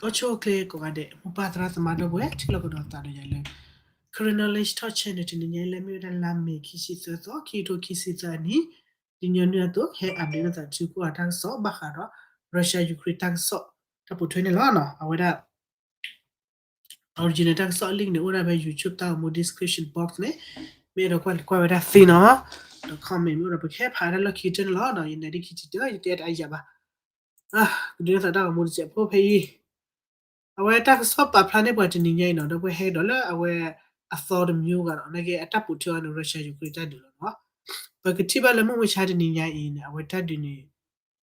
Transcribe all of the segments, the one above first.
အိၣ်ဆူၣ်အိၣ်ချ့ကိးဂၤဒဲး မိၢ်ပၢ်သရၣ်သမါဒီပုၢ်ဝဲၢ် ထံၣ်လိာ်ကဒီးသးဒီးယၤလၢ Karen Knowledge Talk Channel တနံၤညါအံၤ လၢမ့ၢ်ဝဲဒၣ်လါမ့ၤ ခံဆံသၢသီ ခံကထိခံဆံသၢအနံၣ်, တနံၤညါအံၤအသိး ဟဲ update လိာ်သး ထံကီၢ်အတၢ်ကစီၣ် ဘၣ်ဃးဒီး Russia Ukraine တၢ်ကစီၣ် တၢ်ပိာ်ထွဲန့ၣ်လီၤ. အဝဲဒၣ် original တၢ်ကစီၣ်အ link န့ၣ် အိၣ်ဒၣ်ဖဲ YouTube တၢ်ဂီၤမူ description box န့ၣ် မ့ၢ်အဲၣ်ဒိးကွၢ်လဲၤကွၢ်ဝဲဒၣ်သ့နီၤ, ဒီး comment မ့ၢ်အိၣ်ဒီး ပကဟဲဖးဝဲဒၣ်လီၢ်ခံကတၢၢ်န့ၣ်လီၤ. ယနာ်ဒ့ခံထံၣ်တၢ် ယတဲတအါယၤဘၣ်, ကဒုးနသးတၢ်ဂီၤမူတစဲးဖိဖဲအံၤ, အဝဲတၢ်ကစီၣ်ပာ်ဖျါန့ၢ်ပှၤတနံၤညါအံၤနီၤ ဒီပုၢ်ဝဲၢ် ဟဲကဒီးလၢအဝဲအသီတမျိုးဂၤနီၤ, နာ်က့အတၢ်ပိာ်ထွဲအီၤန့ၣ် Russia Ukraine တၢ်ဒုးလီၤနီၤ. ပကထံၣ်ဘၣ်လၢမုၢ်မဆါတနံၤညါအံၤန့ၣ် အဝဲတၢ်ဒုးန့ၣ်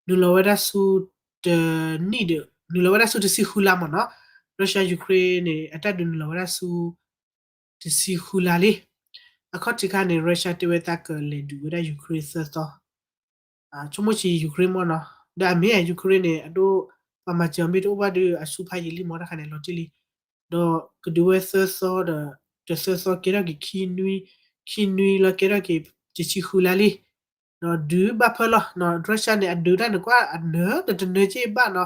နုာ်လီၤဝဲဒၣ်ဆူတနံၣ်ဒီး နုာ်လီၤဝဲဒၣ်ဆူတဆံဃုလါမ့ၢ်နီၤ, Russia Ukraine န့ၣ် အတၢ်ဒုးနုာ်လီၤဝဲဒၣ်ဆူ တဆံဃုလါလံ. အခီၣ်ထံးခါန့ၣ် Russia တဲဝဲသးကလဲၤဒုးဝဲဒၣ် Ukraine သၢသီ, ဆိကမိၣ်ဆံး Ukraine မ့ၢ်နီၤ, ဒီးအမ့ၢ် Ukraine န့ၣ် အဒိ ပှၤမၤစၢၤအီၤမ့ၢ်တအိၣ်ဘၣ်ဒီး အဆူဖးယံာ်လံမ့ၢ် တၢ်ခါန့ၣ်လီၤတံၢ်လံ, ဒီးကဒုးဝဲသၢသီဒီး တသၢသီကဲထီၣ်က့ၤ ခံနွံလီၤ ကဲထီၣ်က့ၤ တဆံဃုလါလံ. ဒီးဒုးဘၣ်ဖၢလီၤနီၤ, Russia န့ၣ် အဒုးတၢ်န့ၣ်ကွၢ်အနၢၤ တနၢၤက့ဘၣ်နီၤ,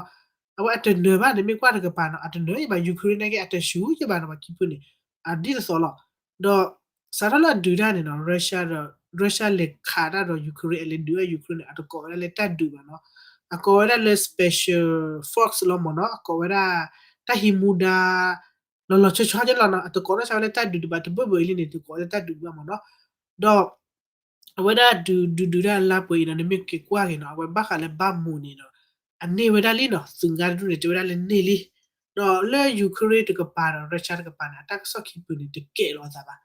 အဝဲအတနၢၤဘၣ်န့ၣ် မ့ၢ်ကွၢ်တကပၤနီၤ အတနၢၤဘၣ် Ukraine နာ်က့ အတဆူၣ်က့ဘၣ်နီၤ ပှၤခံဖုန့ၣ် အဒ်သိးသိးလီၤ. ဒီးစးထီၣ်လၢအဒုးတၢ်န့ၣ်နီၤ Russia ဒီး Russia လဲၤခးတၢ်ဒီး Ukraine အလဲၤဒုးဝဲ Ukraine န့ၣ် အတကိးဝဲဒၣ်လၢတၢ်ဒုးဘၣ်နီၤ, အကိးဝဲဒၣ်လၢ special force လီၤမ့ၢ်နီၤ, အကိးဝဲဒၣ် တၢ်ဟံးမူဒါ လီၤလီၤဆီဆီက့လီၤနီၤ, အတကိးနီၢ်ဆါဝဲလၢတၢ်ဒုးဒံးဘၣ် တဘၢၣ်ဘၢၣ်အံၤလံန့ၣ် တကိးလၢတၢ်ဒုးဒံးဘၣ်မ့ၢ်နီၤ. ဒီး အဝဲဒၣ်ဒုးဒုးဒုးတၢ်လါပှဲၤအံၤနီၤ နမ့ၢ်က့ၤကွၢ်က့ၤနီၤ အဝဲဘၣ်ဃးလၢ Bakhmut န့ၣ်ဒီး အန့ၢ်ဝဲဒၣ်လံနီၤ, သုးငါတဒူၣ်န့ၣ် တဲဝဲဒၣ်လၢန့ၢ်လံ. ဒီးလၢ Ukraine တကပၤဒီး Russia တကပၤန့ၣ် အတၢ်ကစီၣ်ခံဖုန့ၣ် တကဲးလီၤအသးဘၣ်,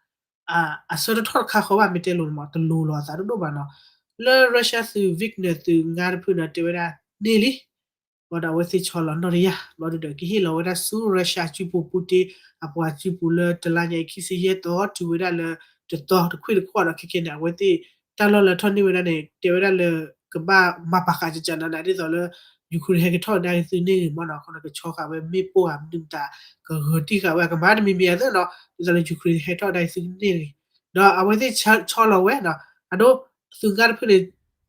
အဆၢတထီၣ်တခါဃီဘၣ် မ့ၢ်တဲလိၤန့ၣ်မ့ၢ် တလိၤလီၤအသးဒိၣ်ဒိၣ်ဘၣ်နီၤ. လၢ Russia သုး Wagner သုးငါတဖုန့ၣ် တဲဝဲဒၣ်န့ၢ်လံ ဘၣ်ဒီးအဝဲသ့ၣ်ဆီလီၤနီၢ်တယၢ် ဘၣ်ဒီးကဟ့ၣ်လီၤဝဲဒၣ်ဆူ Russia စုပူၤ Putin အပှၤစုပူၤလၢတလါညါအံၤ ခံဆံယဲၢ်သီ တုၤဝဲဒၣ်လၢတသီတခွံၣ်တခီဒီး ခဲကဲန့ၣ် အဝဲသ့ၣ်တၢ်လီၢ်လၢထီၣ်န့ၢ်ဝဲဒၣ်န့ၣ် တဲဝဲဒၣ်လၢ ကဘၣ်မၤပာ်ဃာ်ကကနးနး ဒ်သိးလၢ Ukraine ဟဲကထီၣ်ဝဲဒၣ်သုန့ၢ်ဂ့ၤမ့ၢ်နီၤ, အဃိန့ၣ် ကဆီဃာ်ဝဲမ့ၣ်ပိၢ်ဧါ မနုၤမတၤ ကဂၢၤတံၢ်ဃာ်ဝဲ ကမၤတမံၤမံၤအသိးနီၤ, ဒ်သိးလၢ Ukraine ဟဲထီၣ်ဝဲဒၣ်သုန့ၢ်ဂ့ၤ ဒီးအဝဲသ့ၣ်ဆီလီၤဝဲနီၤ, အဒိ သုးငါတဖုန့ၣ်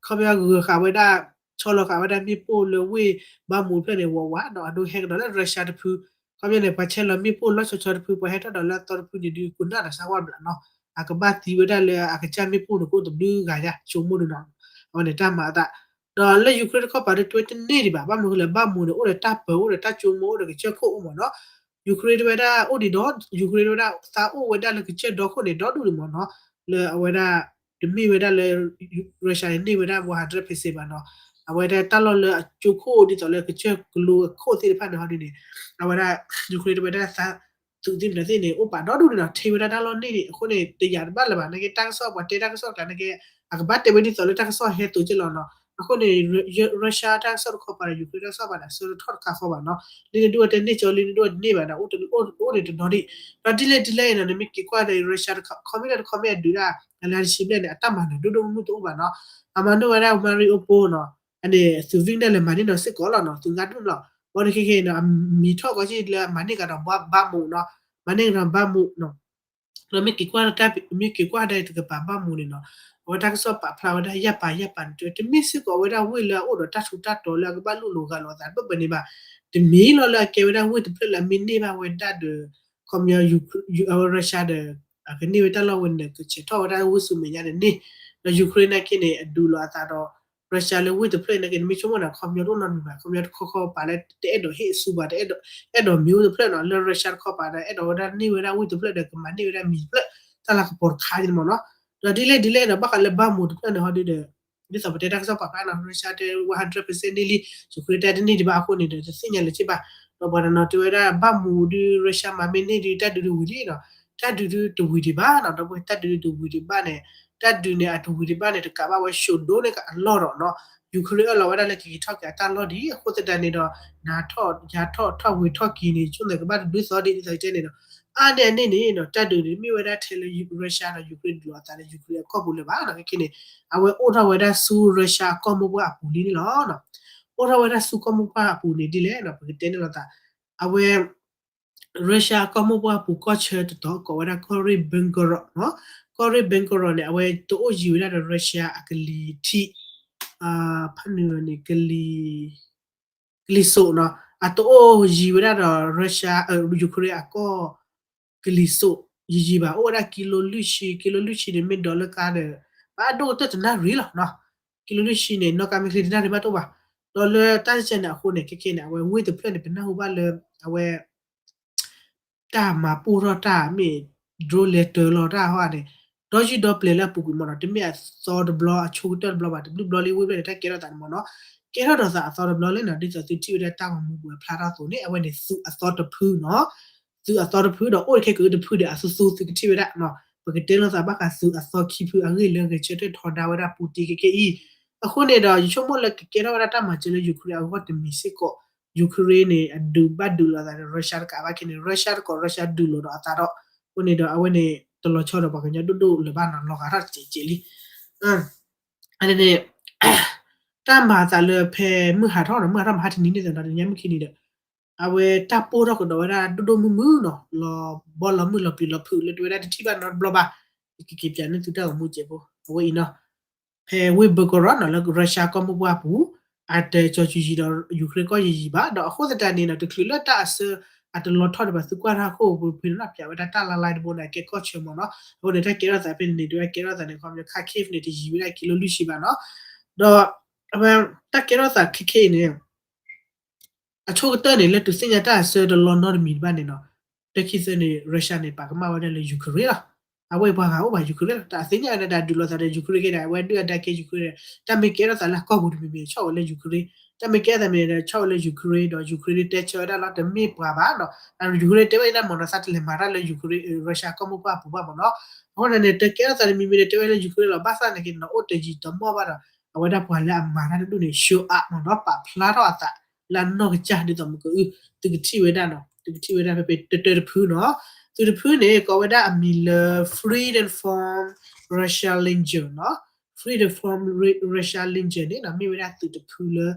ခီပညီဂၢၤဃာ်ဝဲဒၣ် ဆီလီၤဃာ်ဝဲဒၣ်မ့ၣ်ပိၢ်လၢဝ့ၢ် Bakhmut တဖျၢၣ်န့ၣ် ဝးဝးဒီး အဒိဟဲကဒီးလၢ Russia တဖု, ခီပညီန့ၣ် ပှၤဆဲးလီၤမ့ၣ်ပိၢ်လီၤဆီဆီတဖု ပှၤဟဲထီၣ်ဒီးလၢအသီတဖုန့ၣ်ဒုး ကနၣ်ဒီးစၢ်ဝါဘျးနီၤ, အကဘၣ်သံဝဲဒၣ်လၢအကစၢ်မ့ၣ်ပိၢ်န့ၣ် ကအိၣ်တဘျုးဂၤယါ ဆိကမိၣ်ဒုးနီၤ, အဝဲန့ၣ်တၢ်မၤအသး, ဒီးလၢ Ukraine တခီပၤဒုး တဲဝဲတန့ၢ်ဒံးဘၣ်, ဘၣ်မနုၤဃိလဲၣ် Bakhmut န့ၣ် အိၣ်ဒီးတၢ်ပၢၤ အိၣ်ဒီးတၢ်ကၠိမိၢ် အိၣ်ဒီးကစၢၢ်ခိၣ်အိၣ်မ့ၢ်နီၤ, Ukraine တဲဝဲဒၣ်အိၣ်ဒံးဒီး Ukraine တဲဝဲဒၣ်သးအိၣ်ဝဲဒၣ်လၢကစၢၢ်ဒီခိၣ်န့ၣ် ဒီဒူၣ်ဒံးမ့ၢ်နီၤ, လၢအဝဲဒၣ် တမ့ၢ်ဝဲဒၣ်လၢ Russia န့ၣ် န့ၢ်ဝဲဒၣ် one hundred percent ဘၣ်နီၤ, အဝဲဒၣ်တၢ်လီၢ်လၢအကၠိခိၣ်ဒ်သိးလၢကစၢၢ်ကလိအခိၣ်သ့ၣ်တဖၣ်န့ၣ် ဟီဒုန့ၣ် အဝဲဒၣ် Ukraine တဲဝဲဒၣ်သး သုးသ့ၣ်မတၤသ့ၣ်န့ၣ် အိၣ်ပာ်ဒီဒူၣ်န့ၣ်နီၤ, ထဲဝဲဒၣ်တၢ်လီၢ်န့ၣ်န့ၣ် အဃိန့ၣ် တယာ်တဘၣ်လၢၤဘၣ်, နာ်က့တၢ်ကစီၣ်ပှၤတဲတၢ်ကစီၣ်ကျါ နာ်က့ အကဘၣ်တဲဝဲဒ်သိးလၢတၢ်ကစီၣ်ဟဲသိးက့လီၤနီၤ, အဃိန့ၣ် Russia တၢ်ကစီၣ်တခီပၤဒီး Ukraine တၢ်ကစီၣ်ပၤန့ၣ် အဆၢတထီၣ်တခါဃီဘၣ်နီၤ, လံနဒိၣ်တဲန့ၢ်ကၠီ လံနဒိၣ်တန့ၢ်ဘၣ်ဒီး အိၣ်န့ၣ်တနီၤဒံး, ဒီးဒ်လဲၣ်ဒ်လဲၣ်နီၤ နမ့ၢ်က့ၤကွၢ်ဒီး Russia တခီ ခီမ့ၢ်တၢ်တခီမ့ၢ်အဒုးဒၣ် အလါတဆံဘျဲၣ်န့ၣ် အတၢ်မၤနၢၤဒိၣ်ဒိၣ်မုၢ်မုၢ်တအိၣ်ဘၣ်နီၤ, အမၤနၢၤဝဲဒၣ် Mariupol နီၤ, အန့ၣ် သုး Wagner လဲၤမၤန့ၢ်နီၤစ့ၢ်ကီးလီၤနီၤ, သုးငါဒူၣ်လီၤ, ဘၣ်ဒီးခဲကဲနီၤ အမံၤထီၣ်ကီးက့လၢအမၤန့ၢ်ကဒီး Bakhmut နီၤ, မၤန့ၢ်ကဒီး Bakhmut နီၤ ဒီးမ့ၢ်က့ၤကွၢ်တၢ် မ့ၢ်က့ၤကွၢ်ဒၣ်တကပၤ Bakhmut န့ၣ်နီၤ, အဝဲတၢ်ကစီၣ်ပာ်ဖျါဝဲဒၣ်ယၢ်ပာ်ယၢ်ပာ်န့ၣ် တမ့ၢ်စ့ၢ်ကီးဝဲဒၣ်ဝ့ၢ်လၢအအိၣ်ဒီးတၢ်ထူးတၢ်တီၤလၢအကဘၣ်လိၣ်လိာ်ဂၤလိာ်အသးဘၢၣ်ဘၢၣ်န့ၣ်ဘၣ်, တမ့ၢ်လီၤလၢအကဲဝဲဒၣ်ဝ့ၢ်တဖျၢၣ်လၢအမ့ၢ်န့ၢ်ဘၣ်ဝဲဒၣ်ဒီး ခီပညီ အဝဲ Russia ဒီး အကန့ၢ်ဝဲတၢ်လီၢ်ဝဲန့ၣ် ကဆဲးထီၣ်ဝဲဒၣ်ဝ့ၢ်ဆူမဲာ်ညါန့ၣ်န့ၣ်, ဒီး Ukraine နာ်က့န့ၣ် အဒုးလိာ်အသးဒီး Russia လၢဝ့ၢ်တဖျၢၣ်နာ်က့ နမ့ၢ်ဆိကမိၣ်န့ၣ် ခီပညီတအိၣ်နီတမံၤဘၣ်, ခီပညီတခီခီပၤလၢတအဲၣ်ဒိးဟ့ၣ်အစုဘၣ် တအဲၣ်ဒိး အဲၣ်ဒိးမံၤအိၣ်တဖျၢၣ်နီၤ, လၢ Russia တခီပၤဒီး အဲၣ်ဒိးဝဲဒၣ်န့ၢ်ဝဲဒၣ်ဝ့ၢ်တဖျၢၣ်ဒီး ကမၤန့ၢ်ဝဲဒၣ်မံၤတဖျၢၣ် တၢ်လၤကပီၤတခါန့ၣ်မ့ၢ်နီၤ, ဒီးဒ်လဲၣ်ဒ်လဲၣ်ဒီး ဘၣ်ဃးလၢ Bakhmut တဖျၢၣ်န့ၣ် ဟီဒုဒီး ဒ်သိးပတဲတၢ်ကစီၣ်ပာ်ဖျါနီၤ Russia တဲ one hundred percent န့ၢ်လံ, Ukraine တဲတန့ၢ်ဒံးဘၣ်အဃိန့ၣ်ဒီး တသ့ၣ်ညါလၢၤဘၣ်, ဒီးပှၤတနီၤတဲဝဲဒၣ် Bakhmut ဒုး Russia မၤမ့ၢ်န့ၢ်ဒုး တၢ်ဒုးဒုးဝံၤလံနီၤ, တၢ်ဒုးဒုးတဝံၤဒံးဘၣ်နီၤ, ဒီးပတၢ်ဒုးဒုးတဝံၤဒံးဘၣ်န့ၣ်, တၢ်ဒုးန့ၣ်အတဝံၤဒံးဘၣ်န့ၣ် တကးဘၣ်ဝဲ ရှုံးဒိၣ်န့ၢ်ကအလီၢ်ဒီးနီၤ, Ukraine အၢၣ်လီၤဝဲဒၣ်လၢကက့ၤထီၣ်က့ၤအတၢ်လီၢ်ဒံး အဃိသတးန့ၣ်ဒီး နၤထီၣ်ယၤထီၣ်ထီၣ်ဝံၤထီၣ်က့ၤန့ၣ် ဆိကမိၣ်ကဘၣ်တဒုးသီဒ်သိးတဲန့ၣ်ဒီး အါန့ၢ်အန့ၣ်န့ၣ်နီၤ တၢ်ဒုးန့ၣ် မ့ၢ်ဝဲဒၣ်ထဲလၢ Russia ဒီး Ukraine ဒုးလိာ်အသးလၢ Ukraine အကီၢ်ပူၤလၢၤဘၣ်နီၤ, ခဲကဲန့ၣ် အဝဲအိၣ်ထီၣ်ဝဲဒၣ်ဆူ Russia အကီၢ်မိၢ်ပှၢ်အပူၤလံန့ၣ်လီၤ. အိၣ်ထီၣ်ဝဲဒၣ်ဆူကီၢ်မိၢ်ပှၢ်အပူၤန့ၣ်ဒ်လဲၣ်နီၤ ပကတဲန့ၣ်လိာ်သး အဝဲ Russia အကီၢ်မိၢ်ပှၢ်အပူၤကီၢ်ဆၢတတီၤ ကိးဝဲဒၣ်ကီၢ်ရ့ၣ် Belgorod နီၤ, ကီၢ်ရ့ၣ် Belgorod န့ၣ် အဝဲတအိၣ်ယံၤဝဲဒၣ်ဒီး Russia အကလံၤထံး ဖးနုာ်န့ၣ် ကလံၤစိးနီၤ, အတအိၣ်ယံၤဝဲဒၣ်ဒီး Russia Ukraine အကီၢ် ကလံၤစိး ယံၤယံၤဘၣ်, အိၣ်ဝဲဒၣ်ကံလိလွံၢ်ဆံ, ကံလိလွံၢ်ဆံန့ၣ် မ့ၢ်ဒီးလၢကါဒီး ဘၣ်ဒိၣ်ကတၢၢ်တနၣ်ရံၣ်လီၤ. ကံလိလွံၢ်ဆံန့ၣ် နီၢ်ကါမ့ၢ်ချ့တနၣ်ရံၣ်ဘၣ်တအိၣ်ဘၣ်. ဒီးလၢတၢ်စဲန့ၣ်အဃိန့ၣ် ခဲခဲန့ၣ် အဝဲဝ့ၢ်တဖျၢၣ်န့ၣ် ပနၢ်ဟူဘၣ်လၢ အဝဲ တၢ်မၤပိၢ်ထီၣ်တၢ်မ့ၢ် drone လဲၤတၢၤလီၤတၢ်ဟီန့ၣ် ဒီယုၢ်ဒီပျဲၤလၢအပူၤကွံာ်မ့ၢ်နီၤ, တမ့ၢ်အသီတဘျီအဆိကတၢၢ်တဘျီဘၣ်, တဘျုးဘျီလံဝ့ၢ်ဖျၢၣ်န့ၣ် တၢ်ကဲထီၣ်သးန့ၣ်မ့ၢ်နီၤ, ကဲထီၣ်ဒီးသးအသီတဘျီလံနီၤ, ဒ်သိးသုထံၣ်ဝဲဒၣ်တၢ်ဂီၤမူပူၤဖျါထီၣ်အသိးန့ၣ် အဝဲန့ၣ်သုးအသီတဖုနီၤ, သုးအသီတဖုဒီးအိၣ်ခဲကတဖုဒီးအသူသူသုကထံၣ်ဝဲဒၣ်နီၤ, ပကတဲလိာ်သးဘၣ်ဃးသုးအသီခံဖုအဂ့ၢ်လၢဂဲၤဆၢထၢၣ်ထီဒါဝဲဒၣ် Putin ခဲခဲအံၤ, အဃိန့ၣ်ဒီး ယဆိကမိၣ်လၢကကဲထီၣ်ဝဲဒၣ်တၢ်မၤစၢၤလၢ Ukraine အဂီၢ်တမံၤစ့ၢ်ကီး Ukraine န့ၣ် အဒုးဘၣ်ဒုးလိာ်သးဒီး Russia တကးဘၣ်ခဲန့ၣ် Russia တကိး Russia ဒုးလိာ်ဒီးအသးဒီး အဃိန့ၣ်ဒီး အဝဲန့ၣ် တလီၤဆီဒီးပှၤကညီဒိၣ်ဒိၣ်လၢၤဘၣ်နီၤ, လီၤဂာ်ထီၣ်တစဲးစဲးလံ. အန့ၣ်န့ၣ် တၢ်မၤအသးလၢဖဲမုၢ်ဟးထီၣ်နီၤ, မုၢ်ဟးထီၣ်မဟါတနံၤန့ၣ်သ့ၣ်နီၤ, တနံၤညါမုၢ်ခံနံၤဒီး အဝဲတၢ်ပိၢ်ထီၣ်ကဒီးဝဲဒၣ်ဒိၣ်ဒိၣ်မုၢ်မုၢ်နီၤ, လီၤဘီလီၤမုၢ်လီၤပျံၤလီၤဖုးလၢတဝဲဒၣ်တထံၣ်ဘၣ်နီတဘျီဘၣ်, ယကက့ၤပၠးန့ၢ်သုတၢ်ဂီၤမူစဲးဖိ အဝဲအံၤနီၤ, ဖဲဝ့ၢ်ဘၢကရီနီၤ လၢ Russia ကီၢ်မိၢ်ပှၢ်ပူၤ အတကၠီၤစူၤယံၤဒီး Ukraine ကီၢ်ယံၤယံၤဘၣ်, ဒီးအဃိသတးန့ၣ်နီၤ တချုးလၢတၢ်အဆၢအတလီၤထီၣ်ဒံးဘၣ် သုကွၢ်တၢ်ခိၣ်ပူၤဖဲန့ၣ်နီၤ ပၠးဝဲဒၣ်တၢ်လါလါတဘိန့ၣ် အကဲကီၢ်ဆၢမ့ၢ်နီၤ, အဃိန့ၣ် တၢ်ကဲထီၣ်သးဖဲန့ၣ်န့ၣ် တဝဲကဲထီၣ်သးန့ၣ် ခီပညီ Kharkiv န့ၣ် တယံၤဝဲဒၣ်ကံလိလွံၢ်ဆံဘၣ်နီၤ, ဒီးအဝဲတၢ်ကဲထီၣ်သးခဲခဲအံၤန့ၣ် အဆိကတၢၢ်န့ၣ် လၢတုၤသ့ၣ်ညါတၢ်အဆၢတလီၤနီတမံၤတဘၣ်န့ၣ်နီၤ, တၢ်ခံသၢန့ၣ် Russia န့ၣ် ပာ်ကမၣ်ဝဲဒၣ်လၢ Ukraine လီၤ. အဝဲပှၤဂၤအိၣ်ဘၣ် Ukraine လီၤ. တၢ်သ့ၣ်ညါဝဲဒၣ်ဒုးလိာ်သးဒီး Ukraine က့ဒီး အဝဲဒုးအဒါကဲ Ukraine ဒီး တၢ်မ့ၢ်ကဲထီၣ်သးလၢအကီၢ်ပူၤတမံၤမံၤ ဆီၣ်ဝဲလၢ Ukraine, တၢ်မ့ၢ်ကဲထီၣ်သးမ့ၢ်ဒီး ဆီၣ်ဝဲလၢ Ukraine ဒီး Ukraine ဒုးတဲဆၢဝဲဒၣ်လီၤ တမ့ၢ်ပှၤဘၣ်နီၤ. Ukraine တဲဝဲဒၣ်မ့ၢ်နီၤ သးတလဲၤမၤတၢ်လၢ Ukraine Russia ကီၢ်မိၢ်ပှၢ်ပူၤဘၣ်မ့ၢ်နီၤ. အဃိန့ၣ်န့ၣ် တၢ်ကဲထီၣ်သးတမံၤမံၤန့ၣ် တဲဝဲလၢ Ukraine လီၤ. ဘၣ်ဆၣ်နာ်က့န့ၣ်နီၤ အိၣ်တယံာ်တမီၢ်ဘၣ်ဒီး အဝဲဒၣ်ပှၤလၢအမၤတၢ်တဒူၣ်န့ၣ် show up မ့ၢ်နီၤ ပာ်ဖျါထီၣ်အသးလၢအနီၢ်ကစၢ်ဒ်သိးမ့ၢ်ကအု သုကထံၣ်ဝဲဒၣ်နီၤ, သုကထံၣ်ဝဲဒၣ်ဖဲဖဲတၢတၢတဖုနီၤ. သုးတဖုန့ၣ် ကိးဝဲဒၣ်အမံၤလၢ Freedom Force Russia Legion နီၤ, Freedom Force Russia Legion န့ၣ်နီၤ မ့ၢ်ဝဲဒၣ်သုးတဖုလၢ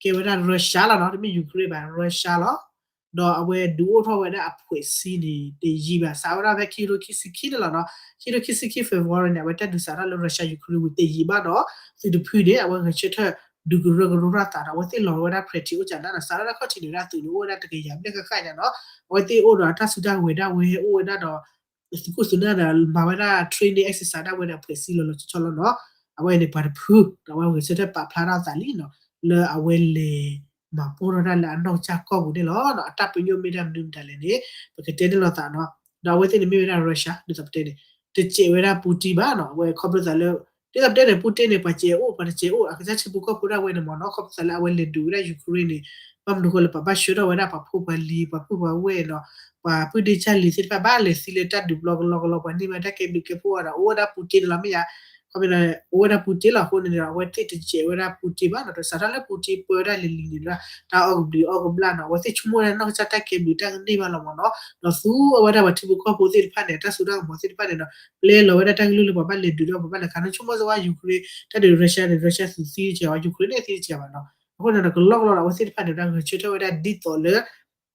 ကဲဝဲဒၣ် Russia လီၤနီၤ, တမ့ၢ် Ukraine ဘၣ် Russia လီၤ. ဒီးအဝဲဒုးအိၣ်ထီၣ်ဝဲဒၣ်အဖှဲးစံန့ၣ် တယံာ်ဘၣ် စးထီၣ်ဝဲဒၣ်ဖဲခံကထိခံဆံခံန့ၣ်လီၤနီၤ. ခံကထိခံဆံခံ February န့ၣ် အဝဲတၢ်ဒုးစးထီၣ်လၢ Russia Ukraine ဝံၤတယံာ်ဘၣ်ဒီး သုးတဖုန့ၣ် အဝဲဂဲၤဆၢထၢၣ်ဒုးကရၢကရိထီၣ်အသးဒီး အဝဲသ့ၣ်လီၤဝဲဒၣ် ဖရဲးထံး အိၣ်ကၠးနါနီၤ, စးထီၣ်ဒၣ်ခီၣ်ထံးန့ၣ်ဝဲဒၣ်သုးန့ၣ် အိၣ်ဝဲဒၣ်တကယၤဘျဲၣ်ဃၣ်ဃၣ်ညါနီၤ. အဝဲသ့ၣ်အိၣ်ဒီးအတၢ်စုတၢ်ကဝဲၤဒၣ်ဝဲ အိၣ်ဝဲဒၣ်ဒီး သုးခိၣ်သုးနၢ်ဒီး မၤဝဲဒၣ် training exercise ဒၣ်ဝဲဒီးအဖှဲးစံလီၤလီၤဆီဆီလီၤနီၤ. အဝဲန့ၣ်ပှၤတဖု ဒီးအဝဲဂဲၤဆၢထၢၣ်ပာ်ဖျါထီၣ်အသးလံနီၤ လၢအဝဲလဲၤမၤပိၢ်ထီၣ်တၢ်လၢအနီၢ်ကစၢ်ကီၢ်ပူၤန့ၣ်လီၤ. အတၢ်ပညိၣ်မ့ၢ်ဒၣ်မနုၤမတၤလဲၣ်န့ၣ် ပကတဲန့ၢ်လိာ်သးနီၤ. ဒီးအဝဲသ့ၣ်န့ၣ်မ့ၢ်ဝဲဒၣ် Russia ဒ်သိးပတဲန့ၣ် တစဲးဝဲဒၣ် Putin ဘၣ်နီၤ. အဝဲခီဖျိသးလၢ ဒ်သိးပတဲန့ၣ် Putin န့ၣ် ပှၤစဲးအိၣ် ပှၤတစဲးအိၣ် အကစၢ်ထံဖိကီၢ်ဖိဒၣ်ဝဲန့ၣ်မ့ၢ်နီၤ. ခီဖျိသးလၢအဝဲလဲၤဒုးဝဲဒၣ် Ukraine န့ၣ် ဘၣ်မနုၤဃိလၢပှၤဘၣ်ဆှၢထီၣ်ဝဲဒၣ်ပှၤဖိပှၤလံၤ ပှၤပုၢ်ပှၤဝဲၢ်နီၤ ပှၤပုၢ်ဒ့ကၢ်လံၤသ့ၣ်တဖၣ် ဘၣ်လဲၤသံလၢတၢ်ဒုးပျီကလီကလီ ပှၤန့ၢ်ဘၣ်တၢ်ကဲဘျုးကဲဖှိၣ်ဒီး အိၣ်ဝဲဒၣ် Putin န့ၣ်လီၤ မ့ၢ်ဧါ. ခီဖျိ အိၣ်ဝဲဒၣ် Putin လီၤအဃိန့ၣ်ဒီး အဝဲသ့ၣ်တစဲးဝဲဒၣ် Putin ဘၣ်နီၤ. ဒီးစးထီၣ်လၢ Putin ပၢဝဲဒၣ်လံၤလံၤန့ၣ်ဒီး တၢ်အီၣ်ကဘျံးအီၣ်ကဘျၣ်နီၤ အဝဲသ့ၣ်ဆိကမိၣ်ဝဲဒၣ်နီၢ်ကစၢ်တၢ်ကဲဘျုးတၢ်ကန့ၢ်ဘၣ်လီၤမ့ၢ်နီၤ. ဒီးသူအဝဲဒၣ်ပှၤထံဖိကီၢ်ဖိသ့ၣ်တဖၣ်န့ၣ် တၢ်စိတၢ်ကမီၤသ့ၣ်တဖၣ်န့ၣ်ဒီး ပျဲလီၤဝဲဒၣ်တၢ်ကလုၢ်လၢပှၤဘၣ်လဲၤဒုးဒီးပှၤဘၣ်လဲၤခးန့ၣ် ဆိကမိၣ်စ့ၢ်ဝဲ Ukraine တၢ်ဒုး Russia န့ၣ် Russia သုးသံတစဲးဝဲ Ukraine န့ၣ်သံတစဲးဘၣ်နီၤ. အဃိန့ၣ်ဒီး ကလီကလီဒီး အဝဲသ့ၣ်တဖၣ်န့ၣ် တၢ်ဂဲၤဆၢထၢၣ်ဝဲဒၣ်ဒ်သိးလၢ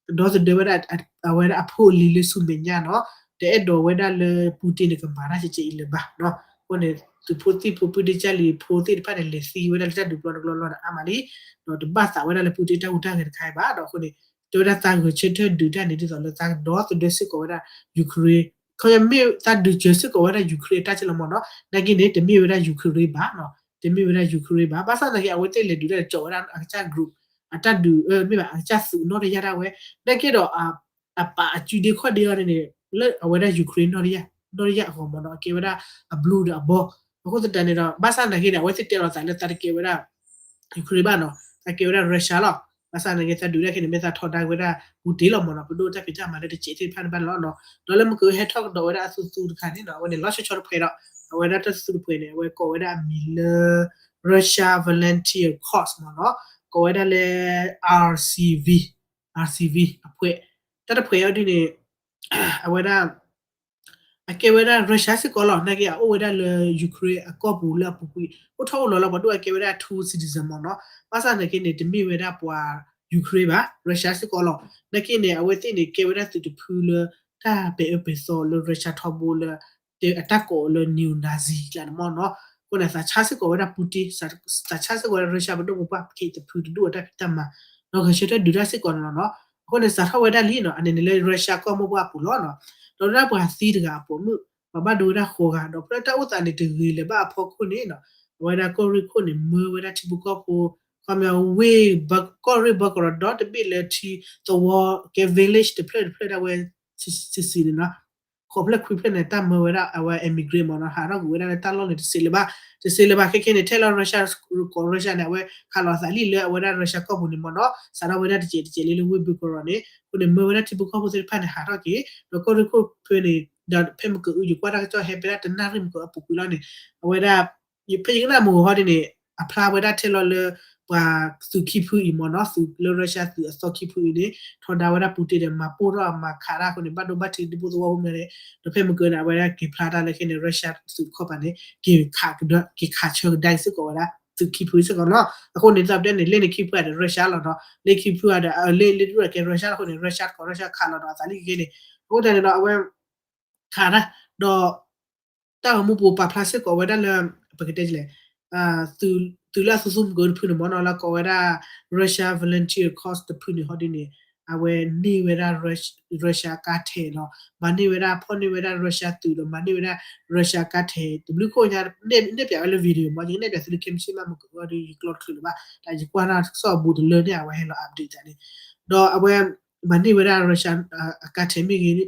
ဒီသဒၢဝဲဒၣ် အဝဲဒၣ်အဖိအလံၤလၢဆူမဲာ်ညါနီၤ, တအဲၣ်ဒိးဝဲဒၣ်လၢ Putin န့ၣ် ကမၤတၢ်ကဲကဲအံၤလၢၤဘၣ်နီၤ. အဃိန့ၣ် သုးဖိသံၣ်ဖိပုၢ်ဒ့ကၢ်လံၤဖိသ့ၣ်တဖၣ်န့ၣ် လဲၤသံဝဲဒၣ်လၢတၢ်ဒုးပျီတကလီလီၤဒီးအါမးလံ, ဒီးတဘၣ်သးဝဲဒၣ်လၢ Putin တၢ်ဟူးတၢ်ဂဲၤတခါအံၤဘၣ်ဒီး အဃိန့ၣ် တဲဝဲဒၣ်သးဂဲၤဆၢထၢၣ်ဒုးတၢ်န့ၣ် ဒ်သိးလၢသးဒီသဒၢစ့ၢ်ကီးဝဲဒၣ် Ukraine, ခီမ့ၢ်သးဒုးစၢၤစ့ၢ်ကီးဝဲဒၣ် Ukraine အတၢ်ကလီမ့ၢ်နီၤ, နာ်က့န့ၣ် တမ့ၢ်ဝဲဒၣ် Ukraine ဘၣ်နီၤ, တမ့ၢ်ဝဲဒၣ် Ukraine ဘၣ်, ဘၣ်ဆၣ်သနာ်က့ အဝဲသ့ၣ်လဲၤဒုးတၢ်န့ၣ် ကၠီးဝဲဒၣ်အကစၢ် group အတၢ်ဒုး မ့ၢ်ဘၣ် အကစၢ်သုးနီၢ်တယၢ်ဒၣ်ဝဲ, နာ်က့ဒီး အပာ်အစုဒ့ခီၣ်ဒ့အီၤန့ၣ်န့ၣ် လၢအဝဲဒၣ် Ukraine နီၢ်တယၢ် နီၢ်တယၢ်အဂီၢ်မ့ၢ်နီၤ, အကဲဝဲဒၣ်အ blue ဒီးအဘီ, အဃိသတးန့ၣ်ဒီး ဘၣ်ဆၣ်သနာ်က့န့ၣ် အဝဲသ့ၣ်တဲလီၤသးလၢသးတကဲဝဲဒၣ် Ukraine ဘၣ်နီၤ, သးကဲဝဲဒၣ် Russia လီၤ, ဘၣ်ဆၣ်သနာ်က့ သးဒုးတၢ်ခဲန့ၣ် မ့ၢ်သးထီဒါက့ၤဝဲဒၣ် Putin လီၤမ့ၢ်နီၤ, ပဒိၣ်တၢ်ဖံးတၢ်မၤလၢတစဲးသ့ၣ်တဖၣ်န့ၣ်ဘၣ်န့ၣ်လီၤနီၤ, ဒီးလၢမ့ၢ်ကဟဲထီၣ်ကဒီးဝဲဒၣ်အသူသူတခါန့ၣ်နီၤ, အဝဲန့ၣ် လီၤဆီဆီတဖှဲးဒီး အဝဲဒၣ်တၢ်သူသူတဖှဲးန့ၣ် အဝဲကိးဝဲဒၣ်အမံၤလၢ Russia Volunteer Corps မ့ၢ်နီၤ, ကိးဝဲဒၣ်လၢ RCV, RCV အဖှဲး, တၢ်တဖှဲးအီၤဒ်န့ၣ် အဝဲဒၣ် အကဲဝဲဒၣ် Russia စ့ၢ်ကီးလီၤ, နာ်က့အအိၣ်ဝဲဒၣ်လၢ Ukraine အကီၢ်ပူၤလၢအပူၤကွံာ် အိၣ်ထီၣ်အိၣ်လီၤလီၤ ပှၤဒိၣ်အကဲဝဲဒၣ် two citizen မ့ၢ်နီၤ, ဘၣ်ဆၣ်နာ်က့န့ၣ် တမ့ၢ်ဝဲဒၣ်ပှၤ Ukraine ဘၣ်, Russia စ့ၢ်ကီးလီၤ, နာ်က့န့ၣ် အဝဲသ့ၣ်န့ၣ် ကဲဝဲဒၣ်သုးတဖုလၢ တၢ်ပဲာ်အၢပဲာ်သီလၢ Russia ထီဘိလၢ အတၢ်ကိးအီၤလၢ neo-Nazi ကျါန့ၣ်မ့ၢ်နီၤ, အဃိန့ၣ် သးဆါစ့ၢ်ကီးဝဲဒၣ် Putin, သးဆါစ့ၢ်ကီးဝဲဒၣ် Russia ပဒိၣ်ပပှၢ် ပခဲအံၤတဖုတဒူၣ်အတၢ်ဖံးတၢ်မၤ ဒီးဂဲၤဆၢထၢၣ်ဒုးတၢ်စ့ၢ်ကီးန့ၣ်လီၤနီၤ. အဃိန့ၣ် စးထီၣ်ဝဲဒၣ်လံနီၤ အန့ၣ်န့ၣ်လၢ Russia ကီၢ်မိၢ်ပှၢ်ပူၤလီၤနီၤ. ဒီးဒၣ်ပှၤသံတဂၤအပိာ်မုၣ် ပှၤဘၣ်ဒိဝဲဒၣ်ဃိးဂၤ ဒီးဖဲတၢ်အိၣ်သးန့ၣ်တဂ့ၤလၢၤဘၣ်အဖီခိၣ်န့ၣ်နီၤ အဝဲဒၣ်ကီၢ်ရ့ၣ်ခိၣ်န့ၣ် မၢဝဲဒၣ်ထံဖိကီၢ်ဖိ ခီပညီဝ့ၢ် ကီၢ်ရ့ၣ်ဘၢကရီဒီတဘ့ၣ်လၢထံသဝီကဲ village တဖျၢၣ်တဖျၢၣ်ဒၣ်ဝဲ စံစံန့ၣ်နီၤ ဃိးဖျၢၣ်ခွံဖျၢၣ်န့ၣ် တၢ်မၢဝဲဒၣ်အဝဲ immigrant မ့ၢ်နီၤ ဟးထီၣ်ကွံာ်ဝဲဒၣ်လၢတၢ်လီၢ်န့ၣ် တစ့လၢၤဘၣ် တစ့လၢၤဘၣ် ခဲခဲန့ၣ် ထဲလီၤ Russia ကီၢ် Russia န့ၣ် အဝဲခးလီၤအသးလံလၢအဝဲဒၣ် Russia ကီၢ်ပူၤန့ၣ်မ့ၢ်နီၤ စးထီၣ်ဝဲဒၣ်တစဲးတစဲးလံလၢဝ့ၢ်ဘၢကရီန့ၣ် အဃိန့ၣ် မၢဝဲဒၣ်ထံဖိကီၢ်ဖိသ့ၣ်တဖၣ်န့ၣ် ဟးထီၣ်က့ၤ ဒီးကီၢ်ရ့ၣ်ခိၣ်ဖဲန့ၣ် ဒီးဖဲမကၢအူ ယကွၢ်တၢ်ကစီၣ်ဟဲဖဲဒၣ်တနၣ်ရံၣ်မကၢအပူၤကွံာ်လီၤန့ၣ် အဝဲဒၣ် ဖဲယကနၣ်မုၢ်ဂီၤဟီဒ်န့ၣ် အဖျါဝဲဒၣ်ထဲလီၤလၢ ပှၤသုးခံဖုအံၤမ့ၢ်နီၤ သုးလၢ Russia သုးအသီခံဖုအံၤန့ၣ် ထီဒါဝဲဒၣ်ပူၤတ့ၢ်ဒီး မၤပိၢ်ထီၣ်အမၤခးတၢ်အဃိန့ၣ် ဘၣ်ဒိဘၣ်ထံးဒူဖိသဝီဖိမ့ၢ်န့ၣ် ဒီးဖဲမကၢန့ၣ် အဝဲဒၣ်က့ၤဖျါတၢ်လၢခဲန့ၣ် Russia သုးတခီပၤန့ၣ် က့ၤခးကဒါ က့ၤခးဆၢကဒါက့ၤစ့ၢ်ကီးဝဲဒၣ် သုးခံဖုစ့ၢ်ကီးနီၤ အဃိန့ၣ် ဒ်သိးပတဲန့ၣ် လ့ၣ်န့ၣ်ခံဖုအံၤဒီး Russia လီၤနီၤ လ့ၣ်ခံဖုအံၤဒီး လ့ၣ်လ့ၣ်ဒူၣ်ဒီးကဲ Russia အဃိန့ၣ် Russia တခီ Russia ခးလီၤဒီးအသးလံက့န့ၣ် အဃိတၢ်န့ၣ်ဒီး အဝဲ ခးတၢ် ဒီး တၢ်ဂီၤမူပူၤပာ်ဖျါစ့ၢ်ကီးဝဲဒၣ်လၢ ပကတဲလဲၣ် သုးလၢအသူသူမကၢတဖုန့ၣ်မ့ၢ်နီၤ လၢကိးဝဲဒၣ် Russia Volunteer Corps တဖုန့ၣ်ဟီဒ်န့ၣ် အဝဲန့ၢ်ဝဲဒၣ် Russia ကါထဲးနီၤ မၤန့ၢ်ဝဲဒၣ် ဖီၣ်န့ၢ်ဝဲဒၣ် Russia သုးဒီး မၤန့ၢ်ဝဲဒၣ် Russia ကါထဲး တဘျုးခိၣ်ညါ နဲၣ်ပၠးဝဲလၢ video မ့ၢ် ယကနဲၣ်ပၠးသုလၢခဲမုၢ်ဆ့ၣ်မး မကၢအီၤဒီး ယကျီတချုးလၢၤဘၣ် တၢ်ယကွၢ်တၢ်ကစီၣ်အဘူးတလၢန့ၣ် အဝဲဟဲလီၤ update တၢ်န့ၣ် ဒီးအဝဲ မၤန့ၢ်ဝဲဒၣ် Russia အကါထဲးမ့ၢ်ဂ့ၤ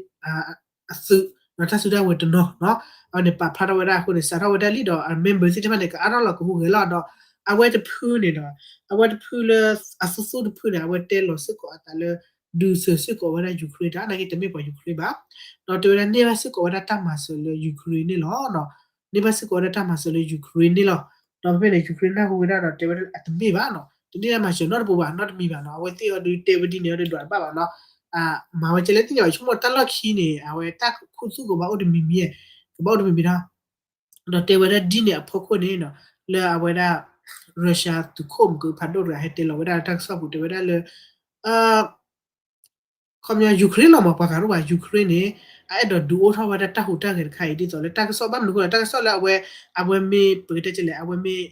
အသုး ဒီးတၢ်စုတၢ်ဝဲၤတနီၤနီၤ အဝဲန့ၣ်ပာ်ဖျါထီၣ်ဝဲဒၣ်အဃိန့ၣ် စးထီၣ်ဝဲဒၣ်လံဒီး member သ့ၣ်တဖၣ်န့ၣ် ကအါထီၣ်လီၤကဟူးဂဲၤလီၤဒီး အဝဲတဖုန့ၣ်ဒီး အဝဲတဖုလၢ အသူသူတဖုန့ၣ် အဝဲတဲလီၤစ့ၢ်ကီးအသးလၢ ဒုးစၢၤစ့ၢ်ကီးဝဲဒၣ် Ukraine တၢ် နာ်က့တမ့ၢ်ပှၤ Ukraine ဘၣ် ဒီးတဲဝဲဒၣ်န့ၢ်ဘၣ်စ့ၢ်ကီးဝဲဒၣ်တၢ်မၤစၢၤလၢ Ukraine န့ၣ်လီၤ န့ၢ်ဘၣ်စ့ၢ်ကီးဝဲဒၣ်တၢ်မၤစၢၤလၢ Ukraine န့ၣ်လီၤ ဒီးဖဲဖဲန့ၣ် Ukraine နၢ်ဟူဝဲဒၣ်ဒီးတဲဝဲဒၣ်အတမ့ၢ်ဘၣ်နီၤ တန့ၢ်တၢ်မၤစၢၤနီတပူၤဘၣ် နီတမံၤဘၣ်နီၤ အဝဲသ့ၣ်အီၤဒုးတဲဝဲဒ်န့ၣ်အီၤဒုးဒွးတဘၣ်ဘၣ်နီၤ မၤဝဲကဲလဲၣ်သ့ၣ်ညါဘၣ် ဆိကမိၣ်တၢ်လီၢ်ခံန့ၣ် အဝဲတၢ်ခူသူၣ်ကဘၣ်အိၣ်တမံၤမံၤ ကဘၣ်အိၣ်တမံၤမံၤဒီး ဒီးတဲဝဲဒၣ်ဒ်န့ၣ်အဖီခိၣ်န့ၣ်နီၤ လၢအဝဲဒၣ် Russia သုးခိၣ်မုၢ်ကဖးဒိၣ်တဂၤ ဟဲတဲလီၤဝဲဒၣ်တၢ်ကစီၣ်ပူၤတဲဝဲဒၣ်လၢ ခီပညီ Ukraine လီၤမး ပှၤဂၤဒိၣ်ဘၣ် Ukraine န့ၣ် အအဲၣ်ဒိးဒုးအိၣ်ထီၣ်ဝဲဒၣ်တၢ်ဟူးတၢ်ဂဲၤတခါအံၤ ဒ်သိးလၢတၢ်ကစီၣ်ဘၣ်မနုၤအဃိလဲၣ် တၢ်ကစီၣ်လၢအဝဲ အဝဲမ့ၢ် ပကတဲကဲလဲၣ် အဝဲမ့ၢ်